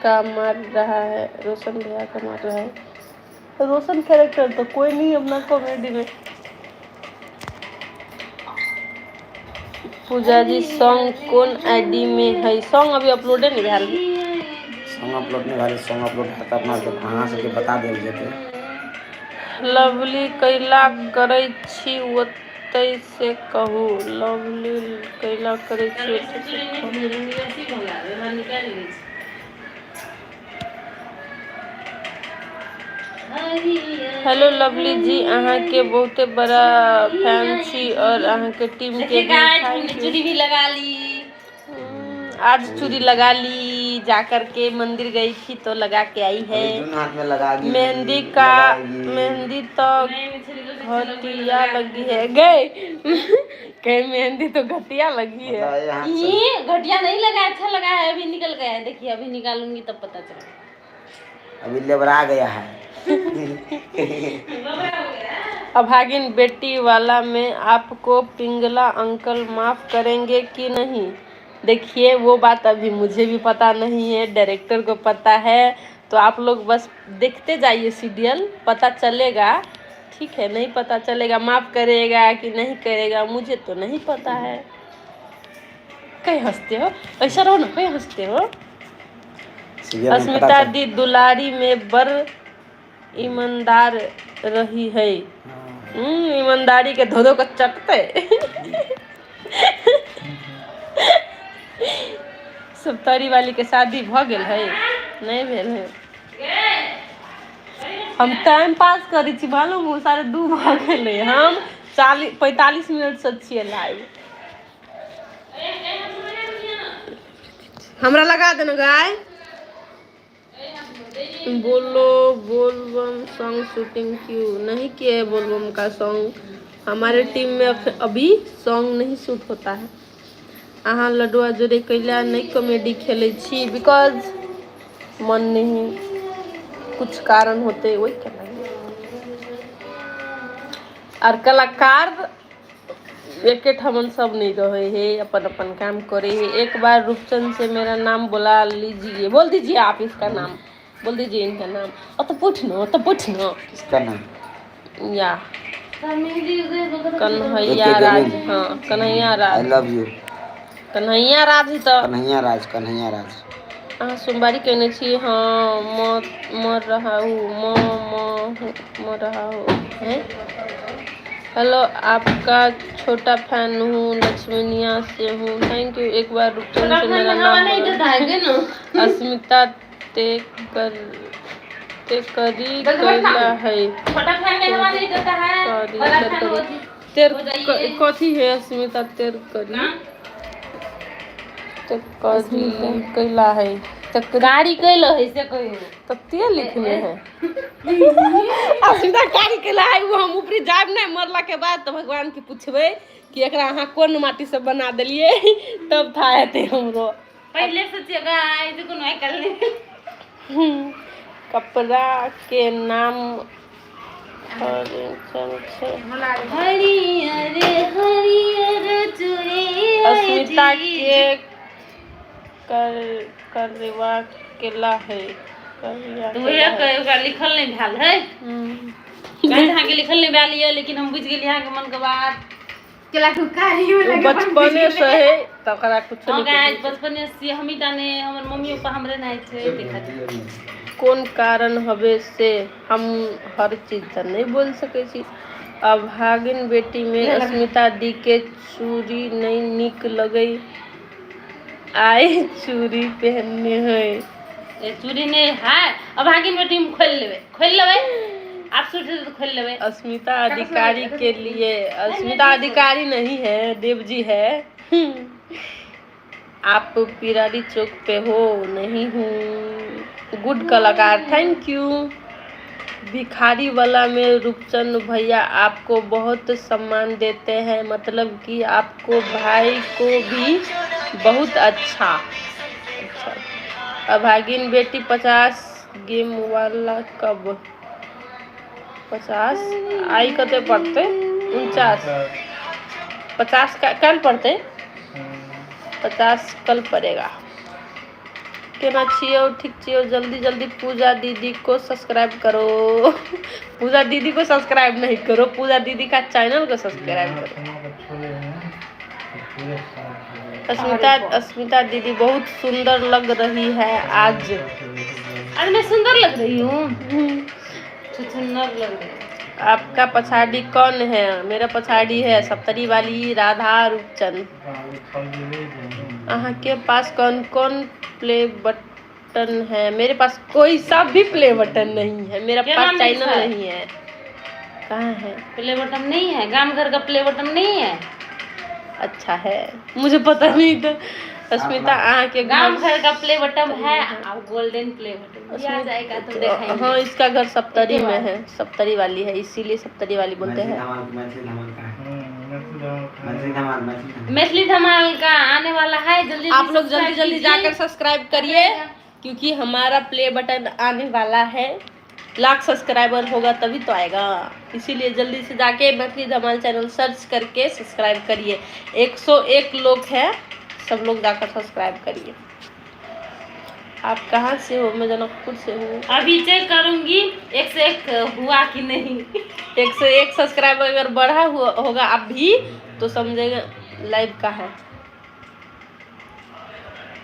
का मार रहा है, रोशन भैया का मार रहा है। रोशन कैरेक्टर तो कोई नहीं अपना कॉमेडी में। पूजा जी, सॉन्ग कौन आईडी में है? सॉन्ग अभी अपलोडे नहीं भेल। सॉन्ग अपलोड नहीं भेल। सॉन्ग अपलोड हैत तऽ अपना सबके, अहाँ सबके बता देल जेतै। लवली कैला करै छी ओतै से कहू। लवली कैला करै छी ओतै से कहू। निकालि लै छी। हेलो लवली जी, अहाँके बहुते बड़ा फैन छी और अहाँके टीम के देखिए भी। गाइस, thank हमने you. चूड़ी भी लगा ली। आज चूड़ी लगा ली, जा करके मंदिर गई थी तो लगा के आई है। अभी दुनू हाथ में लगागी। मेहंदी का लगाएगी। मेहंदी तो नहीं, मछली को घटिया लगी है। गए कहीं मेहंदी तो घटिया लगी है। मतलब ये हाथ से ये घटिया नहीं लगा, अच्छा लगा है। अभी निकल गया है, देखिए, अभी निकालूंगी तब पता चलेगा। अभी लेबरा गया है। अभागिन बेटी वाला में आपको पिंगला अंकल माफ करेंगे कि नहीं? देखिए, वो बात अभी मुझे भी पता नहीं है, डायरेक्टर को पता है। तो आप लोग बस देखते जाइए सीरियल, पता चलेगा। ठीक है? नहीं पता चलेगा माफ करेगा कि नहीं करेगा, मुझे तो नहीं पता है। कहीं हंसते हो? ऐसा रहो ना, कहीं हंसते हो? सीरियल में पता अस्मिता चल दी दुलारी में बड़ ईमानदार रही है। ईमानदारी के धो धो के चटते सप्तरी वाली के शादी भ गेल है? नहीं भेल है। हम टाइम पास करै छी, मालूम हो? 2:30 भऽ गेलै, हम 40-45 मिनटसँ छियै लाइव। हमरा लगा देना। गाय बोलो, बोलबम सॉन्ग शूटिंग क्यों नहीं किए है? बोलबम का सॉन्ग हमारे टीम में अभी सॉन्ग नहीं शूट होता है। अहाँ लडुआ जोड़े कैला नहीं कॉमेडी खेलै छी? Because मन नहीं, कुछ कारण होते वही के लागी। और कलाकार एके ठमन सब नहीं रहे है, अपन अपन काम करे है। एक बार रूपचंद से मेरा नाम बुला लीजिए, बोल दीजिए आप इसका नाम बोल दीजिए, इनका नाम। और तो पूछ नो, तो पूछ नो। किसका नाम? या कन्हैया राज। हाँ, Kanhaiya I Raj. Love you. Kanhaiya Raj ही तऽ। कन्हैया राज, कन्हैया राज। अहाँ सोमवारी केने छी? हाँ, म मर रहा हूँ, म म म रहा हूँ हैं। हेलो, आपका छोटा फैन हूँ, लक्ष्मीनिया से हूँ। Thank you. एक बार रूपचंद से मेरा नाम नहीं बोला। देता है के ना। अस्मिता ते कर ते करी कैला है। छोटा फैन में हवा नहीं देता है। करी बड़ा तेर फैन हो करी तेर हो जाइए। कथी है अस्मिता तेर करी ना? ते करी कैला है ते गाड़ी कैलो है से कहियो। तते लिखने है अस्मिता कारी कैला है। वो हम ऊपरी जाब नहीं, मरला के बाद तो भगवान के पूछबै कि एकरा अहाँ कोन माटी से बना देलियै, तब था हेतै हमरो। पहले सोचिएगा आई जो कोनो आइ काल्हि नहीं। कपड़ा के नाम हरिचंद छै। हरियर हरियर चूड़ी। अस्मिता के कर करवा केला है, करिया तो केला वही है। कहे ओकरा लिखल नहीं भेल है। काहे अहाँके लिखल नहीं भेल यऽ, लेकिन हम बुझि गेलियै अहाँके मन के बात। ओ बचपने से है तऽ ओकरा कुछो हम नहि गाय बचपने से हमही टा नहि, हमर मम्मी पापा हमरे नहि छै देखत। कोन कारण हवे से हम हर चीज तऽ नहि बोल सकै छी। अभागिन बेटी में अस्मिता दी के चूड़ी नहीं नीक लगै, आइ चूड़ी पहनने है। ए चूड़ी नहीं है अभागिन बेटी में, खोलि लेबै, खोलि लेबै, आब सुट हेतै तऽ खोलि लेबै। अस्मिता अधिकारी के लिए, अस्मिता अधिकारी नहीं है, देव जी है। आप पिरारी चौक पे हो? नहीं हूँ। गुड कलाकार, thank you. भिखारी वाला में रूपचंद भैया आपको बहुत सम्मान देते हैं, मतलब कि आपको भाई को भी बहुत अच्छा अच्छा। अभागिन बेटी 50 गेम वाला कब? 50 आई कते पड़ते? 49, 50 का कल पड़ते, 50 कल पड़ेगा। केना छियो? ठीक छियो। जल्दी जल्दी पूजा दीदी को सब्सक्राइब करो। पूजा दीदी को सब्सक्राइब नहीं करो, पूजा दीदी का चैनल को सब्सक्राइब करो। अस्मिता, अस्मिता दीदी बहुत सुंदर लग रही है आज। आज मैं सुंदर लग रही हूँ? सुंदर लग रही हूँ। आपका पछाड़ी कौन है? मेरा पछाड़ी है सप्तरी वाली राधा रूपचंद। अहाँ के पास कौन कौन प्ले बटन है? मेरे पास कोई सा भी प्ले बटन नहीं है। मेरा क्या पास नाम चैनल लिखा है? नहीं है। कहाँ है? प्ले बटन नहीं है? गाम घर का प्ले बटन नहीं है? अच्छा है, मुझे पता नहीं था। अस्मिता अहाँ के गाम घर घर का प्ले बटन है, अब गोल्डन प्ले बटन दिया जाएगा तो देखेंगे। हाँ, इसका घर सप्तरी में है, सप्तरी वाली है, इसीलिए सप्तरी वाली बोलते मैथिली हैं। धमाल, मैथिली धमाल का है? मैथिली धमाल, मैथिली धमाल। मैथिली धमाल का आने वाला है, जल्दी आप लोग जल्दी सब्सक्राइब जल्दी कीजिए। जाकर सब्सक्राइब करिए, क्योंकि हमारा प्ले बटन आने वाला है। लाख सब्सक्राइबर होगा तभी तो आएगा, इसीलिए जल्दी से जाके मैथिली धमाल चैनल सर्च करके सब्सक्राइब करिए। 101 लोग हैं, सब लोग जाकर सब्सक्राइब करिए। आप कहाँ से हो? मैं जनकपुर से हूँ। अभी चेक करूंगी 101 हुआ कि नहीं। 101 सब्सक्राइबर अगर बढ़ा हुआ होगा अभी तो समझेगा लाइव का है।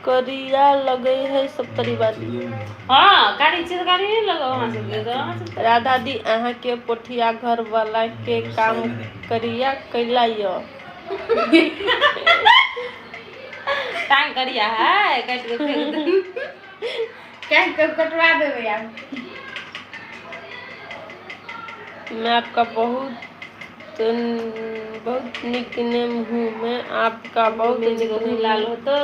करिया लगे है सप्तरी वाली। हाँ, कारी चीज कारी नहीं लगो वहाँ से तो वहाँ से। राधा दी, अहाँ के पोठिया घर वाला के काम करिया कैला य? टांग करिया है, काट के फेंक दे। कटवा देबै आब। मैं आपका बहुत बहुत निकनेम हूँ, मैं आपका बहुत निकनेम। लाल हो तो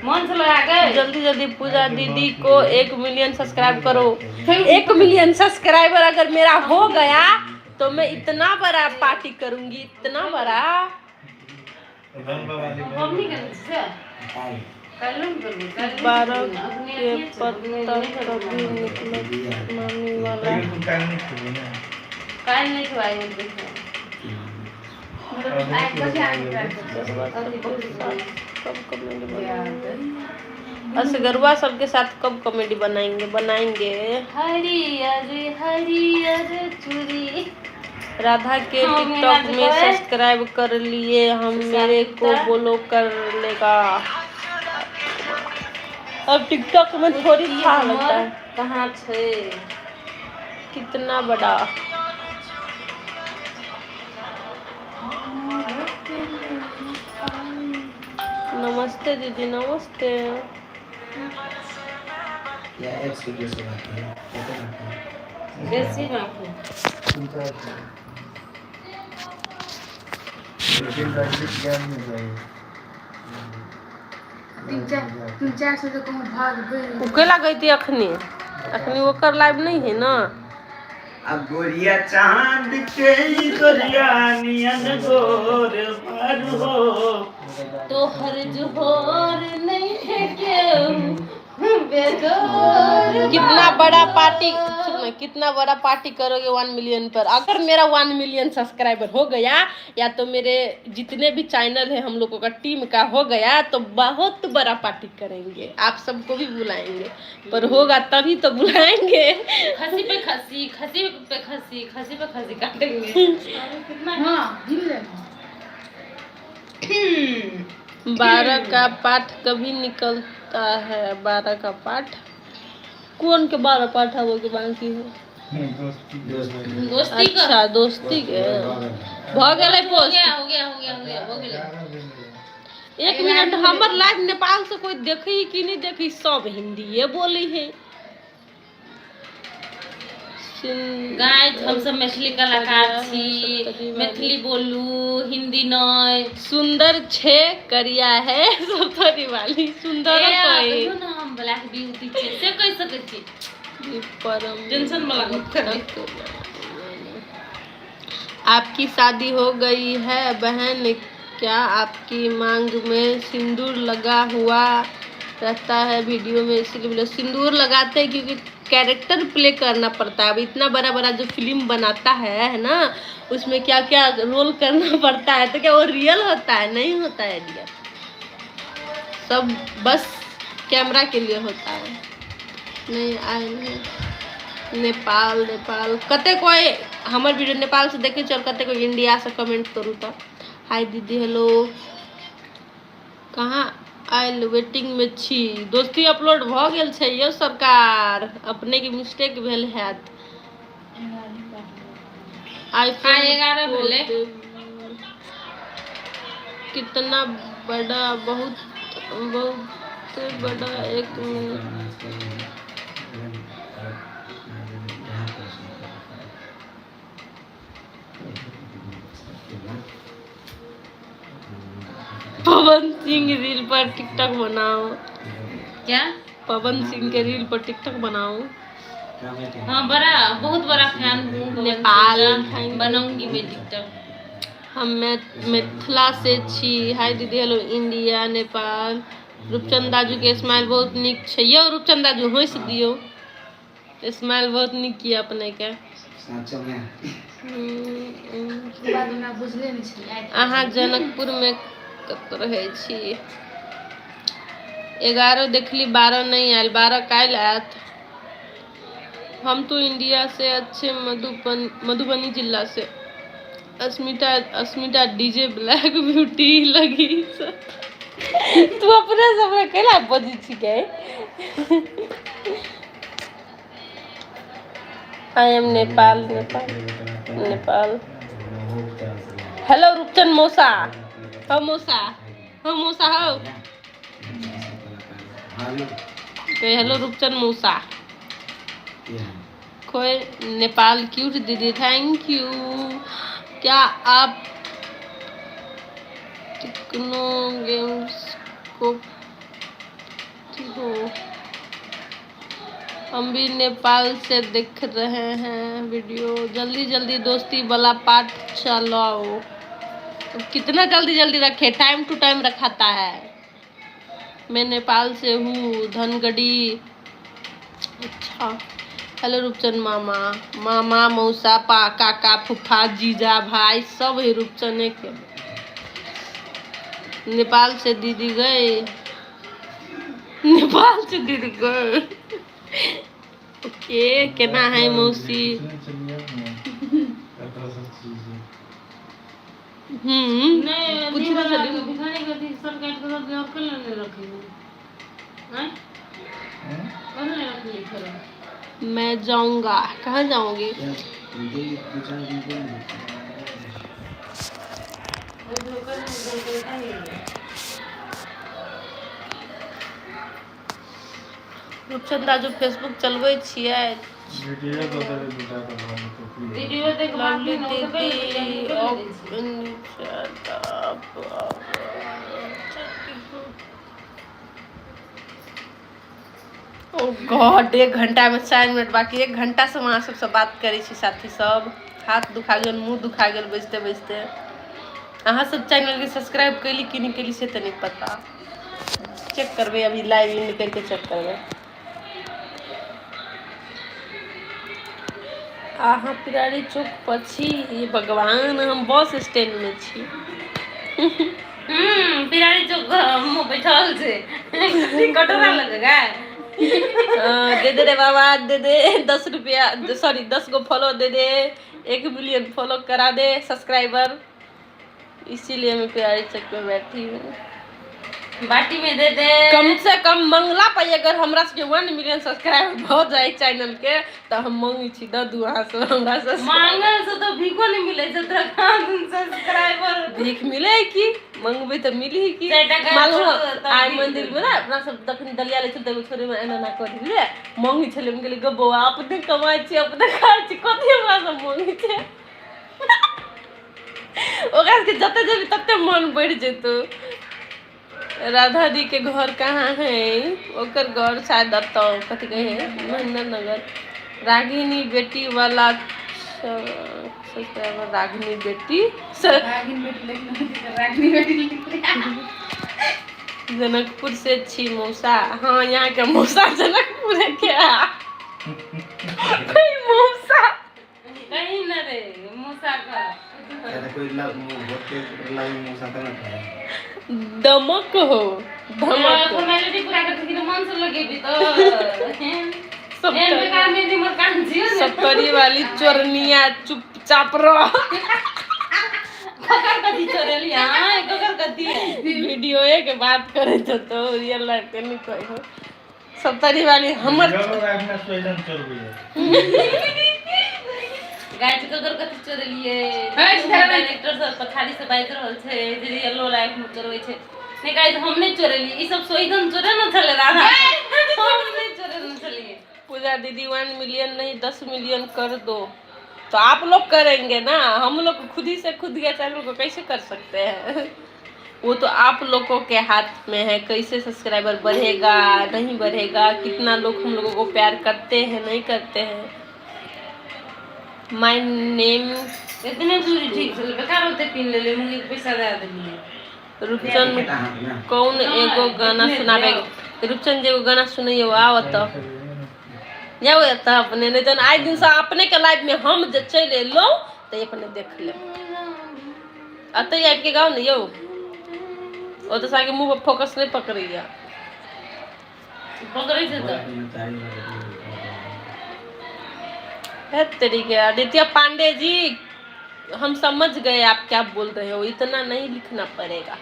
मन से लगा के। जल्दी जल्दी पूजा दीदी को 1 मिलियन सब्सक्राइब करो। 1 मिलियन सब्सक्राइबर अगर मेरा हो गया तो मैं इतना बड़ा पार्टी करूंगी, इतना बड़ा। हम नहीं करने से। काय? 12 के पत्ता कभी निकलत मामी वाला। तैयो तुम काल्हि नहि खेबही ने? काल्हि नहि खेबै, आइ देखियौ। सबके साथ कब कॉमेडी बनाएंगे? असगरुआ सबके साथ कब कॉमेडी बनाएंगे? बनाएंगे। हरियर हरियर चूड़ी। राधा के हाँ, टिकटॉक मेरा में जो है। सब्सक्राइब कर लिए हम, मेरे को बोलो कर लेगा। अब टिकटॉक में थोड़ी था लगता है। कहाँ छै? कितना बड़ा? नमस्ते दीदी, नमस्ते। या एप्स के कैसे बात है, कैसे बात है? बेसी बाकी। 3-4। लेकिन ज्ञान नहीं चाहिए। 300-400 तऽ कहूँ भाग बढ़ि। उ केला गई अखनी? अखनी ओकर लाइव नहीं है ना। अब गोरिया चांद के गोरिया नियन गोर पर हो। तोहर जोहर नहीं है केहू बेजोर। कितना बड़ा पार्टी, सुनो, कितना बड़ा पार्टी करोगे 1 मिलियन पर? अगर मेरा 1 मिलियन सब्सक्राइबर हो गया या तो मेरे जितने भी चैनल है हम लोगों का टीम का हो गया, तो बहुत बड़ा पार्टी करेंगे, आप सबको भी बुलाएंगे। पर होगा तभी तो बुलाएंगे। खसी पे खसी, खसी पे खसी, खसी पे खसी काटेंगे कितना। हँ, धीरे। 12 का पाठ कभी निकलता है? 12 का पाठ? कौन के 12 पाठ है? वो के बाकी है। दोस्ती। दोस्ती का। अच्छा, दोस्ती के भ गेलै हो पोस्ट। गया, हो गया, हो गया, हो गया, हो गया। एक मिनट, हमर लाइव नेपाल से कोई देखी कि नहीं देखी? सब हिंदीए बोली है। गाइस, हम सब मैथिली कलाकार छी, मैथिली बोलू, हिंदी नहीं। सुंदर छे करिया है सप्तरी वाली सुंदर। ए, कोई कहियो ना, हम ब्लैक ब्यूटी छियै से कहि सकै छी। परम टेंशन वाला गप करी। आपकी शादी हो गई है बहन? क्या आपकी मांग में सिंदूर लगा हुआ रहता है वीडियो में? इसलिए बोले, सिंदूर लगाते हैं क्योंकि कैरेक्टर प्ले करना पड़ता है। अब इतना बड़ा बड़ा जो फिल्म बनाता है ना, उसमें क्या क्या रोल करना पड़ता है, तो क्या वो रियल होता है? नहीं होता है डियर, सब बस कैमरा के लिए होता है। नहीं आए नहीं। नेपाल, नेपाल कते कोई हमर वीडियो नेपाल से देखे चल, कते कोई इंडिया से कमेंट करू। तो हाय दीदी, हेलो। कहाँ आयल? वेटिंग में छी। दोस्ती अपलोड भऽ गेल छै यौ सरकार, अपने के मिस्टेक भेल हैत। आईफोन। हाँ, 11 भेलै। कितना बड़ा? बहुत बहुत बड़ा। एक मिनट। पवन सिंह रील पर टिकटॉक बनाओ। क्या? पवन सिंह के रील पर टिकटॉक बनाओ। हाँ, बड़ा, बहुत बड़ा फैन हूँ पवन नेपाल, सिंह का। Thank you. बनाऊंगी मैं टिकटॉक। हम मिथिला से छी। हाय दीदी, हेलो। इंडिया, नेपाल। रूपचंद दाजू के स्माइल बहुत नीक छै यौ। रूपचंद दाजू, हंसि दियौ, स्माइल बहुत नीक यऽ अपने के। साँचो में। बाद हमरा बुझले नहि छलै आइ। अहाँ जनकपुरमे कतऽ रहै छी? 11 देखली, 12 नहि आयल। 12 काल्हि आयत। हम तो इंडिया से अच्छे, मधुबन, मधुबनी जिला से। अस्मिता, अस्मिता डीजे ब्लैक ब्यूटी लगी। तू अपने से अपने कैला बजै छिकै? I am Nepal, Nepal, Nepal. Hello Rupchand मौसा, हो मौसा, हो मौसा, हो। हेलो रूपचंद मौसा। कोई नेपाल। क्यूट दीदी, thank you. क्या आप टेक्नो गेम्स को हो? हम भी नेपाल से देख रहे हैं वीडियो। जल्दी जल्दी दोस्ती वाला पार्ट चलाओ। तो कितना जल्दी जल्दी रखे? टाइम टू टाइम रखाता है। मैं नेपाल से हूँ, धनगढ़ी। अच्छा, हेलो रूपचंद मामा, मामा मौसा पा काका फूफा जीजा भाई सब है रूपचंद के। नेपाल से दीदी गए, नेपाल से दीदी गए। ओके, केना है मौसी? नहि। पूछने छलियै। भिखारी के अथी सब काटि कऽ दऽ दियौ, केना नहि रखी? आँय, केना नहि रखली फेरो? मैं जाऊंगा। कहाँ जाऊंगी? दू चारि दिन पहिले। ओहि धोकर नहि देलकै ताहि लए। रूपचंद राजू फेसबुक चलबै छियै? वीडियो दऽ देबै दूटा तऽ भऽ जेतै की? वीडियो देख लवली बाकी ने, ओ तऽ दीदी। कहि दै छियै। ओ गॉड, एक घंटा में 4 मिनट बाकी। एक घंटा से हम अहाँ सबसँ बात करै छी साथी सब। हाथ दुखा गेल, मुँह दुखा गेल बैसते बैसते। अहाँ सब चैनलके सब्सक्राइब कैली कि नहि कैली से तऽ नहि पता। चेक करबै, अभी लाइव एंड करके चेक करबै। अहाँ पिरारी चौक पर छी? हे भगवान, हम बस स्टैंड में छी। पिरारी चौक मुँह बैठल छै, कटोरा लग गए। हाँ, दे दे रे बाबा, दे दे 10 रुपया, सॉरी, 10 गो फॉलो दे दे, 1 मिलियन फॉलो करा दे सब्सक्राइबर। इसीलिए मैं प्यारी चक में बैठी हूँ। बाटी में दे दे। कम से कम मंगला पर अगर हमरा सबके 1 मिलियन सब्सक्राइबर भऽ जाय चैनल के तऽ हम मंगै छी, दऽ दू अहाँ सब हमरा सब। मांगल से तो भीखो नहीं मिले छै तोरा, कहाँ दिन सब्सक्राइबर? भीख मिले की, मंगबै तऽ मिली की। चारिटा गाय मालूम छोड़ू तब आइ भीख मंदिर मे ने अपना सब तखन दलिया लै छल तऽ एगो छोरी मे एना एना कऽ दिले मंगै छलै। हम कहलियै, गो बौआ, अपने कमाइ छी, अपने खाइ छी, कथी हमरा सब मंगै छै? ओकरा सबके जते जेबी तते मन बढ़ि जेतौ। राधा दी के घर कहाँ है? ओकर घर शायद एतऽ, कथी कहै है, महेंद्र नगर। रागिनी बेटी वाला सब्सक्राइबर, रागिनी बेटी। रागिनी बेटी लिखना, रागिनी बेटी लिखना। जनकपुर से छी मौसा? हाँ, यहाँ के मौसा जनकपुर है क्या? कोई मौसा। कहीं न रे मूसा का। या तऽ कोई लव होते लव मुसा तऽ ना खाए। दमक हो, धमक। फॉर्मेलिटी पूरा कर के मन से लगेबी तो एहन बेकार में मोर कान छियो ने। सत्तरी वाली चोरनिया, चुपचाप रह। ककर कथी चोरेली? हाँ, ककर कथी है? वीडियो के बात करे तो रियल लाइफ के नहीं कहो। सत्तरी वाली हमर लाइफ में सोइजन चोरबैया। गाय ककर कथी चोरेलिए? हट, डायरेक्टर सर पछाड़ी से बाजि रहल छै जे रियल लाइफ में चोरबै छै। नहि गाइस, हम नहि चोरेलिए। ई सब सोइजन चोरे न छलै राधा, हम नहि चोरे न छलिए। पूजा दीदी, 1 मिलियन नहीं, 10 मिलियन कर दो। तो आप लोग करेंगे ना, हम लोग खुद ही से खुद के चैनल को कैसे कर सकते हैं? वो तो आप लोगों के हाथ में है, कैसे सब्सक्राइबर बढ़ेगा, नहीं बढ़ेगा, कितना लोग हम लोगों को प्यार करते हैं, नहीं करते हैं। My name इतने दूरी ठीक छलै, बेकार होते पिन लेले, मुंगी के पैसा दे देलिए। रूपचंद, कौन एगो गाना सुनाबे? रूपचंद जी, एगो गाना सुनैयो। आओ तऽ जाओ एतऽ अपने, नहीं तऽ आइ दिनसँ अपने के लाइफ में हम जे चलि एलहुँ तऽ अपने देख लेब। एतऽ आबि के गाउ ने यौ। ओ तऽ साके मुँह पर फोकस नहि पकड़ैया। पकड़ै छै तऽ। है तरीके। आदित्य पांडे जी, हम समझ गए आप क्या बोल रहे हो, इतना नहीं लिखना पड़ेगा।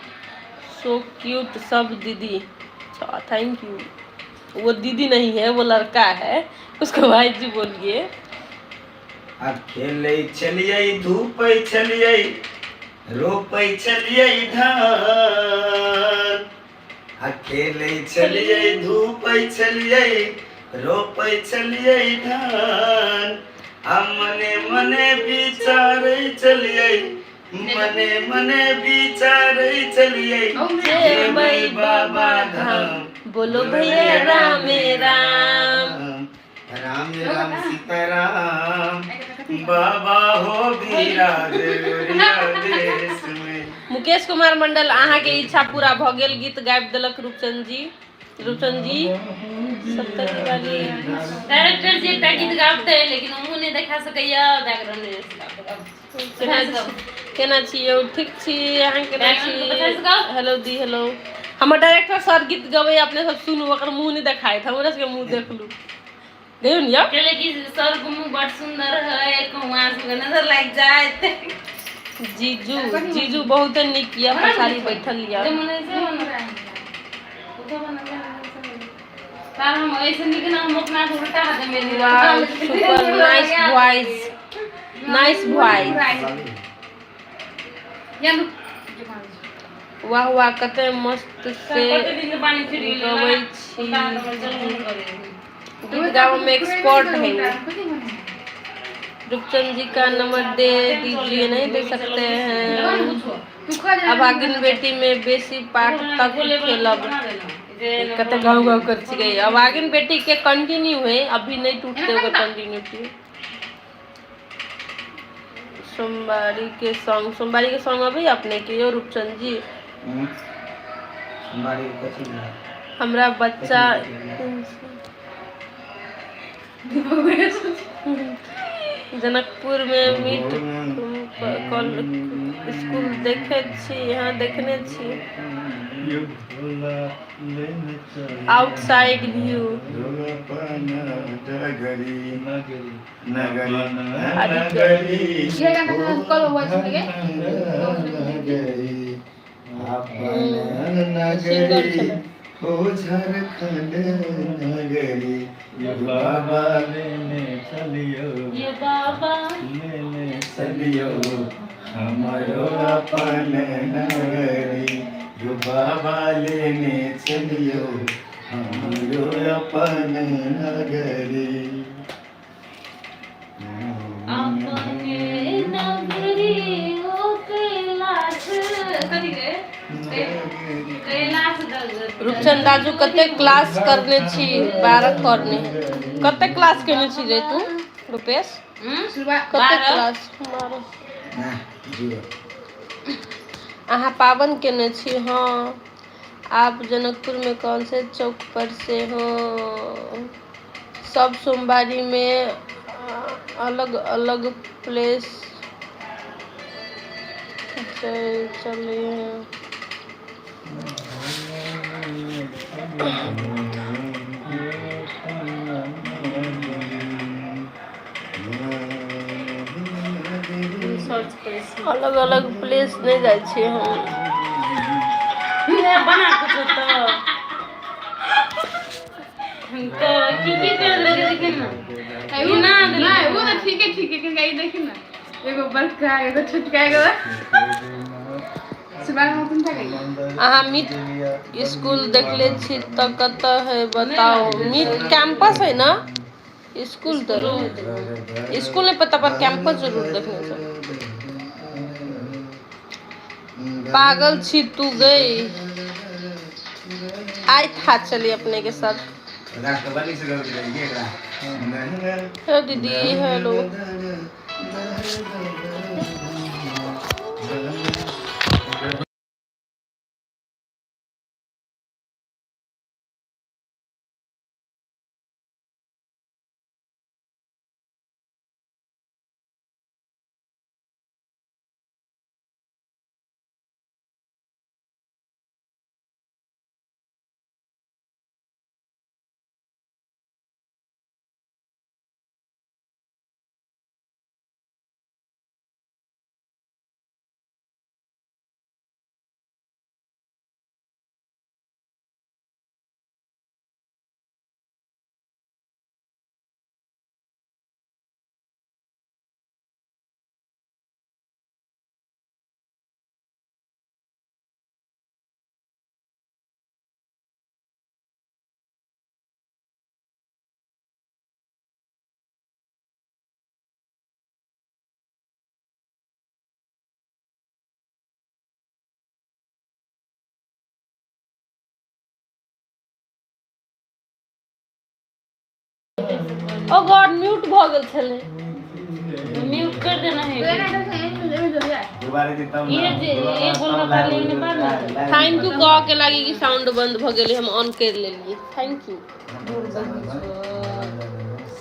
सो क्यूट सब दीदी। अच्छा, thank you. वो दीदी नहीं है, वो लड़का है, उसको भाई जी बोलिए। आ खेलै छलियै, धूपै छलियै, रोपै छलियै धान। आ खेलै छलियै, धूपै छलियै, रोपै छलियै धान। आ मने मने विचारै छलियै, मने मने विचारै छलियै, जेबै बाबा धाम। बोलो भैया रामे राम। राम राम सीता राम, बाबा हो बिराज देश में। मुकेश। मुकेश कुमार मंडल अहाँके इच्छा पूरा भऽ गेल, गीत गाबि देलक रूपचंद जी। रूपचंद जी सप्तरी वाली डायरेक्टर जी एकटा गीत गाबतै, लेकिन मुँह नहि देखा सकैया, बैकग्राउंड। केना छी, केना छी यौ? ठीक छी, अहाँ केना छी? हेलो दी, हेलो। हमर डायरेक्टर सर गीत गबै, अपने सब सुनू। ओकर मुँह नहि देखाइत, हमरा सबके मुँह देखलू। गैयौ ने यौ। कहले कि सर के मुँह बड़ सुंदर है, कुमार सबके नजर लागि जायत। जीजू, जीजू बहुत नीक यऽ, पछाड़ी बैठल यऽ। जे मन से मन तार हम ऐसे निक ना, हम अपना के उल्टा हाथ में दे। वाह, super nice voice, nice voice. वाह वाह, कते मस्त से कते दिन पानी फिर गेलै। गबै छी। गीत गाबै में एक्सपर्ट है वो। रूपचंद जी का नंबर दे दीजिए। नहीं दे सकते हैं। अभागिन बेटी में बेसी पार्ट तक खेलब। कते गाँव गाँव कर छिकै। अभागिन बेटी के कंटिन्यू है, अभी नहीं टूटते ओकर कंटिन्यूटी। सोमवारी के सॉन्ग, सोमवारी के सॉन्ग अभी अपने के यौ रूपचंद जी? सोमवारी के कथी भेल? हमरा बच्चा जनकपुर में मीट कॉल स्कूल देखे छी? यहाँ देखने छी। Outside view. नगरी। नगरी। ये गाना कल हुआ सुनेंगे। नगरी अपन सिंगर नगरी छलै। ओ झारखंड नगरी। ये बाबा लेने चलियो। ये बाबा लेने चलियो हमारो अपन नगरी, यो बाबा लेने चलियो हमारो अपन नगरी। अपने नगरी ओ कैलाश कथी गे, कैलाश दगत। रूपचंद राजू, कते क्लास करने छी? 12 करने। कते क्लास केने छी रे तू रुपेश? शुरुआत कते 12। क्लास? 12। ना, जीरो। अहाँ पाबन केने छी? हाँ। आप जनकपुर में कौन से चौक पर से हो? सब सोमवारी में अलग अलग प्लेस चलिए। सर्च करै छी। अलग अलग प्लेस नहीं जाइ छियै हम। बना कुछो तऽ तो की की कर लगे, देखिन ना। वो ना ना, वो तो ठीक है, ठीक है, क्योंकि ये देखी ना, एगो बड़का, एगो छोटका, एगो सुबह में तुम था गई। अहाँ मीट स्कूल देखले छी तऽ कतऽ है बताओ। मीट कैंपस है ना, स्कूल जरूर, स्कूल नहीं पता पर कैंपस जरूर देखने छै। पागल छी तू गई। आई था, चली अपने के साथ। राष्ट्रवादी से गलती रही एकरा। हेलो दीदी, हेलो। ओ गॉड, म्यूट भऽ गेल छलै। म्यूट कर। देना है। दोबारा के तब ये जे ये गोलगप्पा लेने पर ना। Thank you कह के लागी कि साउंड बंद भ गेलै, हम ऑन कर लेलियै। Thank you.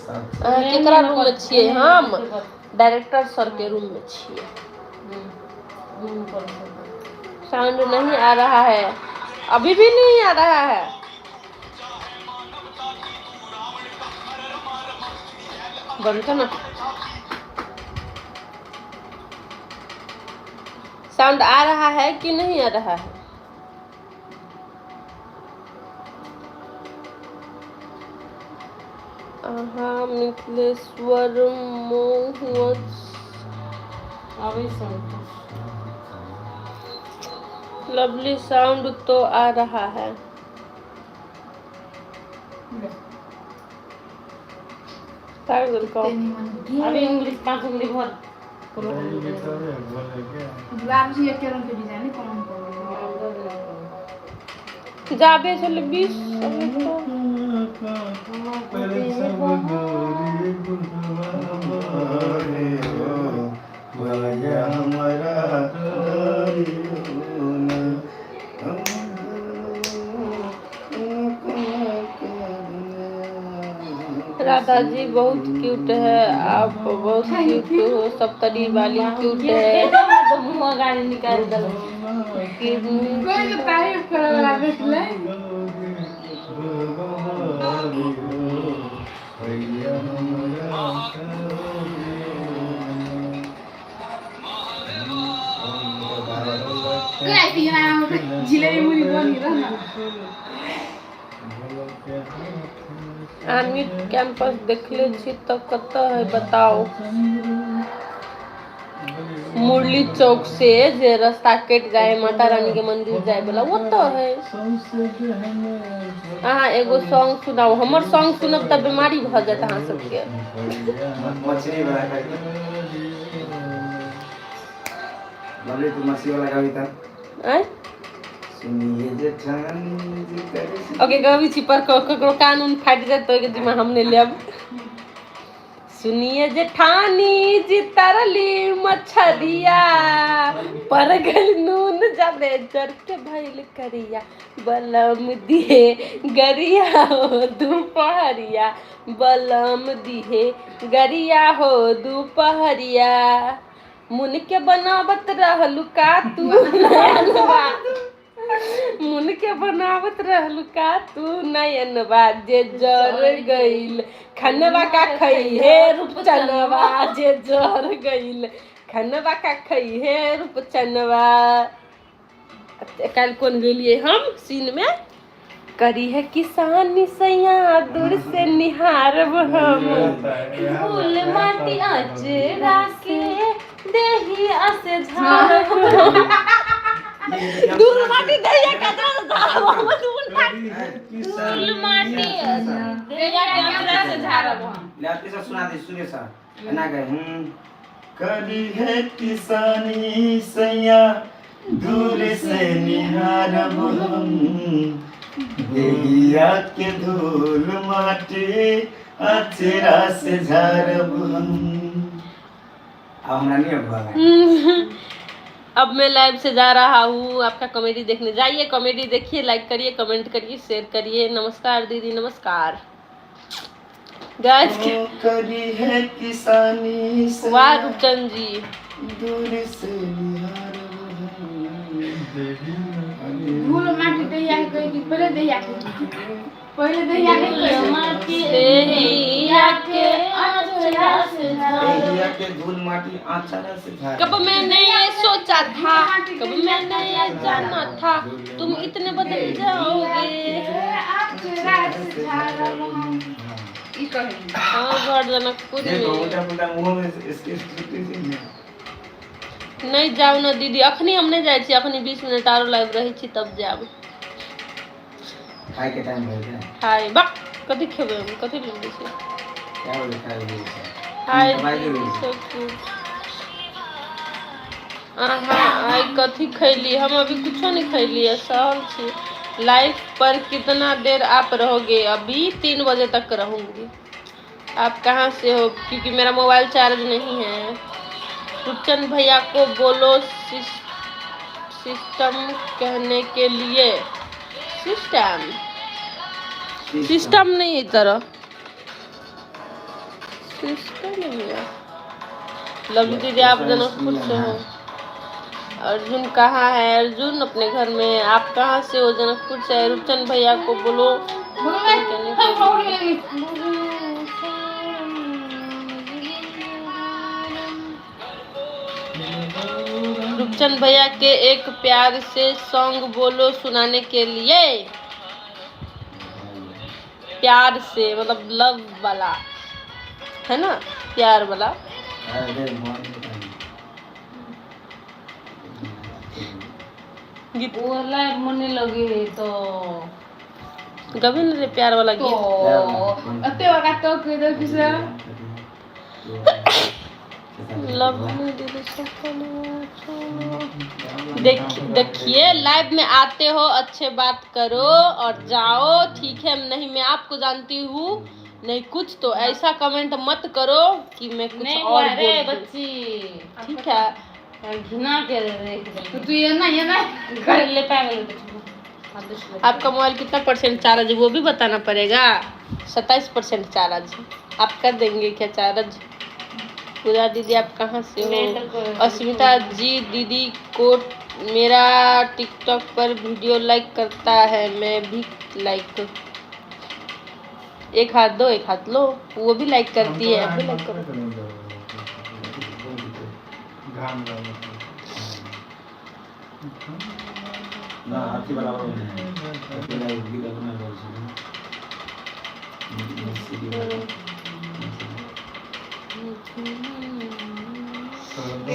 अहाँ केकरा रूम में छियै? हम डायरेक्टर सर के रूम में छियै। साउंड नहीं आ रहा है, अभी भी नहीं आ रहा है। बंद कर ना। साउंड आ रहा है कि नहीं आ रहा है? अहाँ मिथिलेश्वर महुआ। अबै सुन। लवली, साउंड तो आ रहा है। ताक देलकौ। अभी उंगली, पांच उंगली भर। गुलाब जी के रंग के डिजाइन कौन कौन? जाबे छलै 20 अभी तो। राधा जी बहुत क्यूट है, आप बहुत क्यूट हो। सप्तरी वाली क्यूट है। तो मुंह गाड़ी निकाल देलक। कोई तो तारीफ करे वाला भेटलै। कोई ऐसी ना जिलेबी मुरी बनी रहना। आर्मी कैंपस देखले छी तऽ कतऽ है, बताउ? मुरली चौक से जे रास्ता कटि जाय है माता रानी के मंदिर जाय वाला, ओतऽ है। अहाँ एगो सॉन्ग सुनाउ। हमर सॉन्ग सुनब तऽ बीमारी भऽ जायत अहाँ सबके। मछली वाला कविता। लवली, तू मछली वाला कविता। आँय? सुनिए जेठानी जी कर। ओके, गबै छी, पर ककरो कान उन फाटि जायत तऽ ओहिके जिम्मा हम नहि लेब। सुनिए जेठानी जी, तरली मछरिया पर गल नून जादे, जर के भइल करिया, बलम दिहे गरिया हो दुपहरिया, बलम दिहे गरिया हो दुपहरिया, मुन के बनावत रहलु का तू नयनवा, मुन के बनावत रहलु का तू नयनवा, जे जर गइल खनवा का खई हे रूपचनवा, जे जर गइल खनवा का खई हे रूपचनवा। काल्हि कोन गेलियै हम सीन में? करी है किसानी सैया, दूर से निहारब हम। फूल माटी अचरा के देही असे झारब। दूर माटी दैया कचरा से झाड़ब हम, दूर माटी। फूल माटी देहिया के अचरा से झारब हम। ले सर, सुना दे सुरे सर, एना कर करी है किसानी सैया, दूर से निहारब हम, देहिया के धूल माटी अचरा से झारब हम। अब हमरा नहीं भगवान। अब मैं लाइव से जा रहा हूँ आपका कॉमेडी देखने। जाइए, कॉमेडी देखिए, लाइक करिए, कमेंट करिए, शेयर करिए। नमस्कार दीदी, नमस्कार गाइस। करी है किसानी सैया, वाह रूपचंद जी। दूर से निहारब हम। धूल माटी दहिया के कहे कि पहिले दहिया के, पहिले दहिया के कहे? माटी देहिया के अचरा से झारब। देहिया के धूल माटी आचरा से झारब। कब मैंने ये सोचा था, कब मैंने ये जाना था, तुम इतने बदल जाओगे। अचरा से झारब हम, ई कहे। हाँ, घर जनकपुर देखो में। उल्टा पुल्टा मुंह में इसके स्थिति। नहीं जाउ ने दीदी, अखनी हम नहीं जाइ छी। अखनी 20 मिनट आरो लाइव रहै छी तब जायब। खाए के टाइम हो गया। हाय बा, कथी खेबै हम? कथी लेबै छी? क्या बोले, खाए के? हाय। दवाई दे दे। So cute. अहाँ आइ कथी खैली? हम अभी कुछो नहीं खैली है, सहल छी। लाइव पर कितना देर आप रहोगे? अभी 3 बजे तक रहूंगी। आप कहाँ से हो? क्योंकि मेरा मोबाइल चार्ज नहीं है। रुपचंद भैया को बोलो सिस्टम कहने के लिए। सिस्टम सिस्टम नहीं है तरह सिस्टम नहीं है। लव you दीदी, आप जनकपुर से हो? अर्जुन कहाँ है? अर्जुन अपने घर में। आप कहाँ से हो? जनकपुर से है। रुपचंद भैया को बोलो कहने के लिए। रूपचंद भैया के एक प्यार से सॉन्ग बोलो सुनाने के लिए। प्यार से मतलब लव वाला है ना, प्यार वाला। अरे मन। गीत। ओ लाइव मने लगे है तो। गबे न रे प्यार वाला तो गीत। एते बड़का तो कहि दो कि से। लव दीदी। देख देखिए, लाइव में आते हो, अच्छे बात करो और जाओ, ठीक है? नहीं मैं आपको जानती हूँ, नहीं कुछ, तो ऐसा कमेंट मत करो कि मैं कुछ नहीं और रे बोल दूं। बच्ची। ठीक है। घिना के देख। तो तू ये ना ये ना। कर ले पागल। आपका मोबाइल कितना परसेंट चार्ज है, वो भी बताना पड़ेगा। 27% चार्ज। आप कर देंगे क्या चार्ज? पूजा दीदी, आप कहाँ से हो? अस्मिता जी दीदी को मेरा टिकटॉक पर वीडियो लाइक करता है, मैं भी लाइक। एक हाथ दो, एक हाथ लो। वो भी लाइक करती है, आप भी लाइक करो। घाम लागत। ना हाथी बराबर नहीं अकेला गीत अपना बोल छै।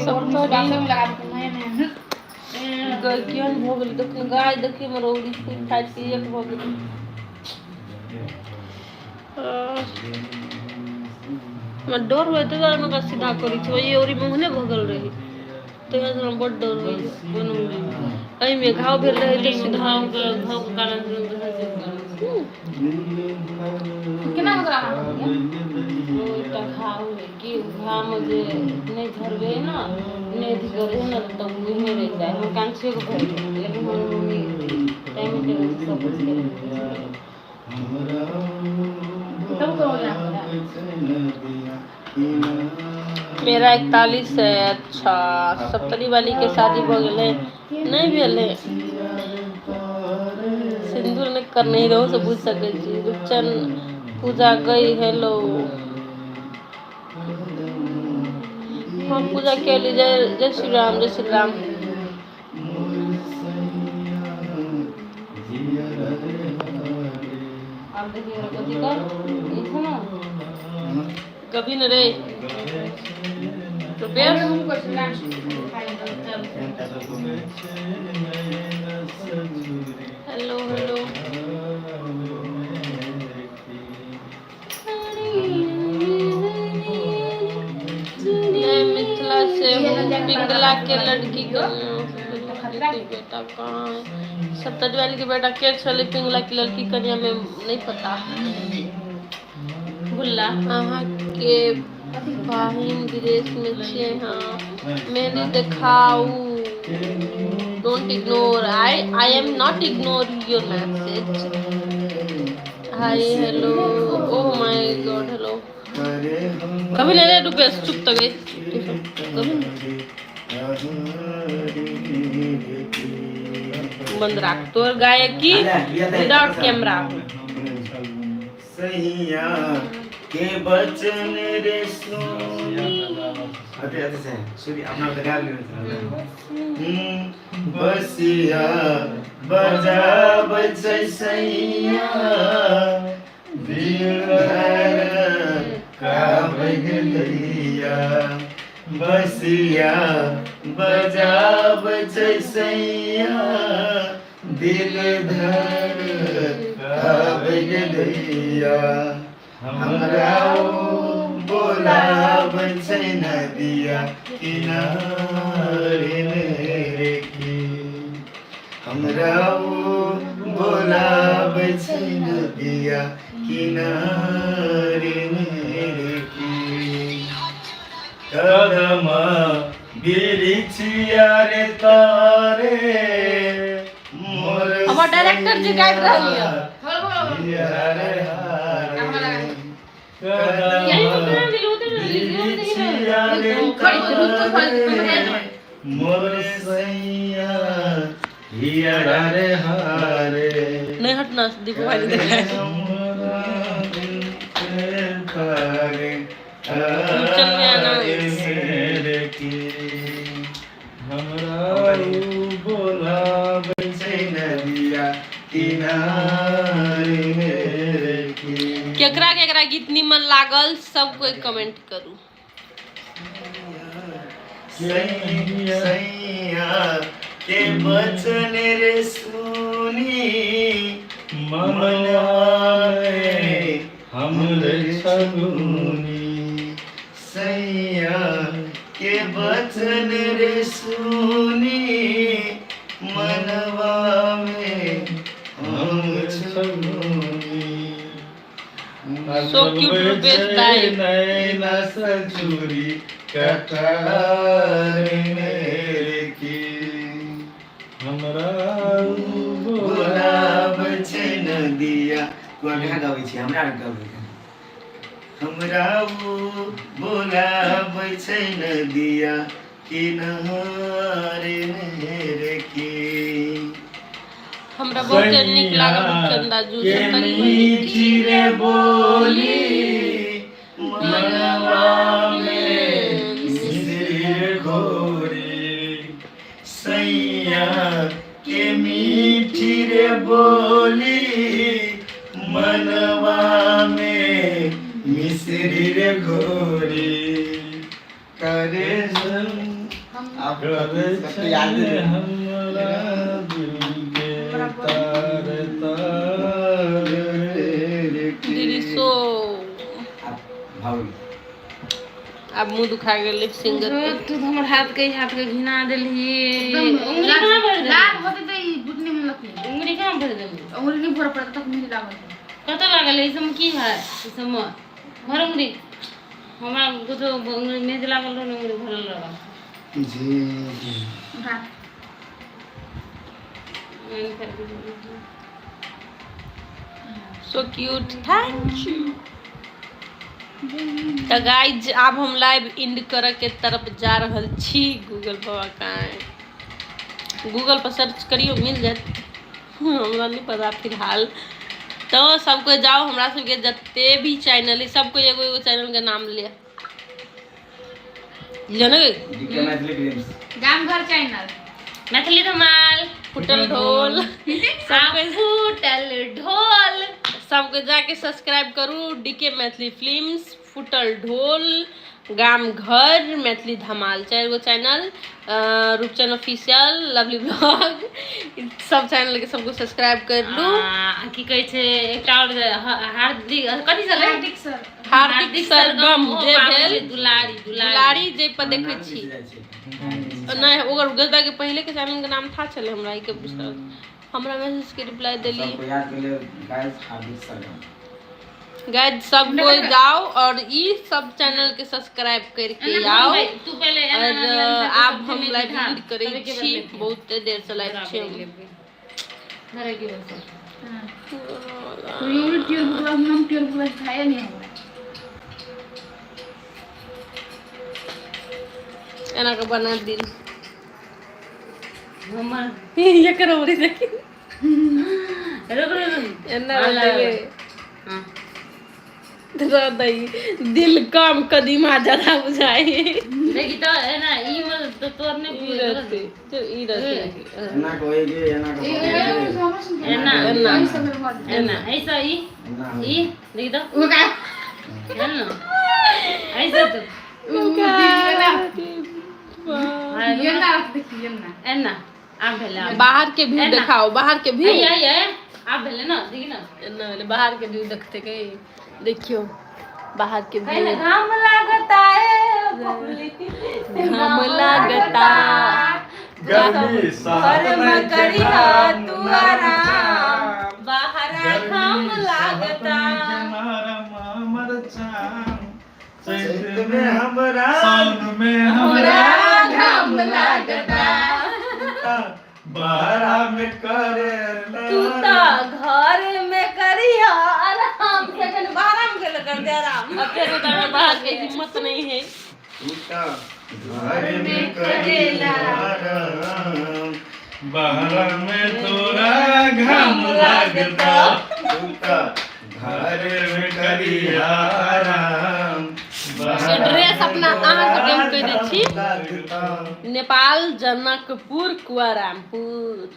सब बाथरूम लगा दे नया नया। केहन भऽ गेलै देखियौ गाय, देखियौ हमर औरी फूल खाइ छी, एक भऽ गेलै। हमरा डर होइ ताहि दुआरे हम सीधा करै छी। ओहि औरी मुँहने भऽ गेल रहै, ताहि दुआरे हमरा बड्ड डर होइए। कोनो एहिमे घाव भेल रहै तऽ सीधा घाव के कारण केना ओकरा मारलियै? ओ एकटा घाव है कि घाव जे नहि झरबै ने, नहि अथी करै है ने, तब ओहिने रहि जाइ। हम कांचे के भरि गेल, लेकिन हमर मम्मी टाइम टेबल से सब कुछ करै। तब करो ना। मेरा 41 है। अच्छा, सप्तरी वाली के शादी भऽ गेलै? नहि भेलै। सिंदूर नहि करने रहो से बुझि सकै छी। रुपचन पूजा गई। हेलो। हाँ, पूजा के लिए। जय जय श्री राम, जय श्री राम। आब देखियौ कथी कर ई छै ने। कभी न रे तो बेर। हम कुछ ना। चल। हेलो हेलो, मैं मिथिला से हूँ। पिंगला के लड़की के बेटा कहाँ है? सप्तरी वाली के बेटा के छलै पिंगला की लड़की कन्या में? नहीं पता। भुल्ला। अहाँ के बहिन विदेश में छियै? हाँ। मेहंदी देखाउ। Don't ignore. I am not ignore your message. Hi, hello, oh my God, hello. कभी नहीं रे रुपेश, चुप तो गई तू सब कभी नहीं। बंद राख तोर गायकी विदाउट कैमरा। सैया के बचन रे सुनी। अति अति से सूर्य अपना लगा लियो। बसिया बजाबै छै सैया, दिल धड़काबै गेलैया। बसिया बजाबै छै सैया, दिल धड़काबै गेलैया। हमरा ओ बोलाबै छै नदिया किनारे रे की, हमरा ओ बोलाबै छै नदिया किनारे रे की। कदम बिरिछिया रे तारे मोर हमर डायरेक्टर जी गाबि रहल यऽ। हिया रे हारे यही तो कहाँ मिलू तो बिरिछिया रे तारे मोर सैया हिया रे हारे नहीं हटना दीपू भाई देखाय चल में आना। हमरा बोलाबै छै नदिया किनारे मेरे की। केकरा केकरा गीत निमन लागल सब कोई कमेंट करू। सैया के बचन रे सुनी मनवा में हमरे छगुनी। सैया के बचन रे सुनी मनवा में हम छगुनी। So cute, Rupesh भाई। नैना सजूरी कटार मेरे की। हमरा बोलाब छै नदिया। तू कहाँ गबै छी? हमरा आर गबै। हमरा उ बोलाब छै नदिया किनारे मेरे की। हमरा बहुत नीक लागल रूपचंदा जू के मीठी रे बोली मनवा में मिश्र घोरी। सैया के मीठी रे बोली मनवा में मिश्री रे घोरी। करे आप करे सबके याद छै रहे। हमरा दिल के तार तार रे की। दीदी सो आप भाभी आब मुंह दुखा गेल सिंगर के। तू तो हमर हाथ के घिना देलही। उंगली कहाँ भर देलही? लाल होते तऽ ई बुटनी में लगते। उंगली कहाँ भर देलही? उंगली नहीं भर पड़ता तक नहीं लागल। कतऽ लागल है? ई सबमे की है? ई सबमे भर उंगली। हमरा कुछो उंगली मेज लागल रहल, उंगली भरल रहल। जी जी। उठा। So cute, thank you. तऽ गाइज, आब हम लाइव एंड करऽ के तरफ जा रहल छी। गूगल बाबा कहाँ है? गूगल पर सर्च करियौ, मिल जायत। हमरा नहीं पता फिलहाल। तो सबको जाओ, हमरा सबके जते भी चैनल है, सबको एगो एगो चैनल के नाम लिया लिया ना। DK Maithili films. गाम घर चैनल। मैथिली धमाल। फुटल ढोल सबके। फूटल ढोल। सबके जाके सब्सक्राइब करू। डीके मैथिली फिल्म्स, फुटल ढोल, गाम घर, मैथिली धमाल, चारि गो channel, Roopchand official, lovely blog, सब चैनल के सबको सब्सक्राइब कर लू। आ, की कहै छै, एकटा आओर हार्दिक कथी छलै? हार्दिक सर। हार्दिक सरगम। ओहो जे पाबै भेल छै, दुलारी दुलारी। दुलारी जे पर देखै छी। जाइ छै। नहि, ओकर गजदा के पहिले के चैनल के नाम था छलै। हमरा ई के बुझल, हमरा मैसेज के रिप्लाई देली। सबको याद कर लियो गाइस, हार्दिक सरगम। गाइस, सब कोई जाओ और ई सब चैनल के सब्सक्राइब करके आओ। तू पहिले और एना एना आब हम लाइव एंड करै तबे के छी। बदले। बहुत देर से लाइव छी हम। धरे के बस। तो उंगली टेढ़ बुकला, हम टेढ़ बुकला खाया नहीं हमरा। एना के बना दिल। हमर एकर उरी देखी। रुक रुक रुक। एना हाँ, देबे। हाँ। दई दिल कम कदीमा ज्यादा बुझाई। देखी तो एना ई मत तो तोर ने ई रहते तो ई रहते। एना को के एना को ए, ए, ए, हमरा सुन। एना। एना। ई सब भर दे। एना ऐसा ई एना होइ। ई देखी तो। ओ का है ना, ऐसा तो उ दिल ना। हाँ, ये ना रख, देखी ये ना। एना आब भेलै आब। बाहर के व्यू एना। देखाओ, बाहर के व्यू। आई आई आई, आब भेलै ना, देखी ना। एना भेलै, बाहर के व्यू देखते गई। देखियो बाहर के है ना। व्यू। घाम लागता है। घाम लागता। गर्मी घर में करिहा तू आराम, बाहर घाम लागता। चैत में हमरा, सावन में हमरा। घाम लागता। बहरा में करे तू तऽ घर में करिह आराम से, कनि बाहर में गेल कर दे आराम। अब फिर उधर बाहर के हिम्मत नहीं है। तू तो घर में करेला आराम, बहरा में तोरा घाम लागता। तू तो घर में करिया आराम, बहरा ड्रेस अपना में अहाँ सबके हम कहि दै छी। घाम लागता। Nepal Janakpur Kuarampur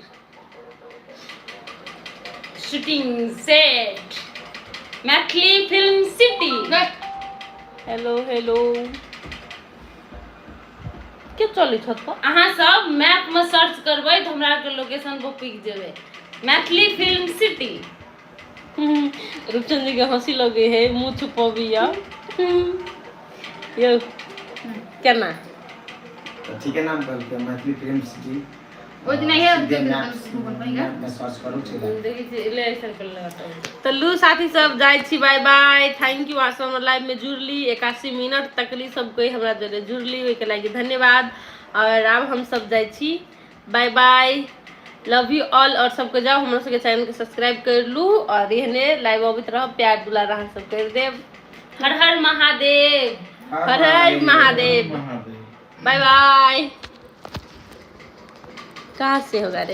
shooting set Maithili film city. Hello hello, के चलै छत पर? अहाँ सब मैप में सर्च करबै तऽ हमरा आरके लोकेशन पर पुगि जेबै, मैथिली फिल्म सिटी। रूपचंद जी के हंसी लगे है, मुंह छुपबिया यौ केना। तऽ ठीके नाम कहलकै, मैथिली फिल्म सिटी। ओ दिन आइए सीधे मैप गूगल पर ही। मैप में सर्च करू, ठीक है। देखै छियै, ले ऐसन कर लगातार। तऽ लू साथी सब, जाइ छी, बाय बाय, thank you. अहाँ सब हमर लाइव में जुड़ली, 81 मिनट तकली सब कोई हमरा जोरे जुड़ली, ओहिके लागि धन्यवाद। और आब हम सब जाइ छी, bye bye, love you all. और सबके जाओ हमरा सबके चैनल के सब्सक्राइब कर लू और एहने लाइव अबैत रहब, प्यार दुलार अहाँ सब कर देब। हर हर महादेव। हर हर महादेव। महादेव। बाय बाय। कहाँ से होगा रे?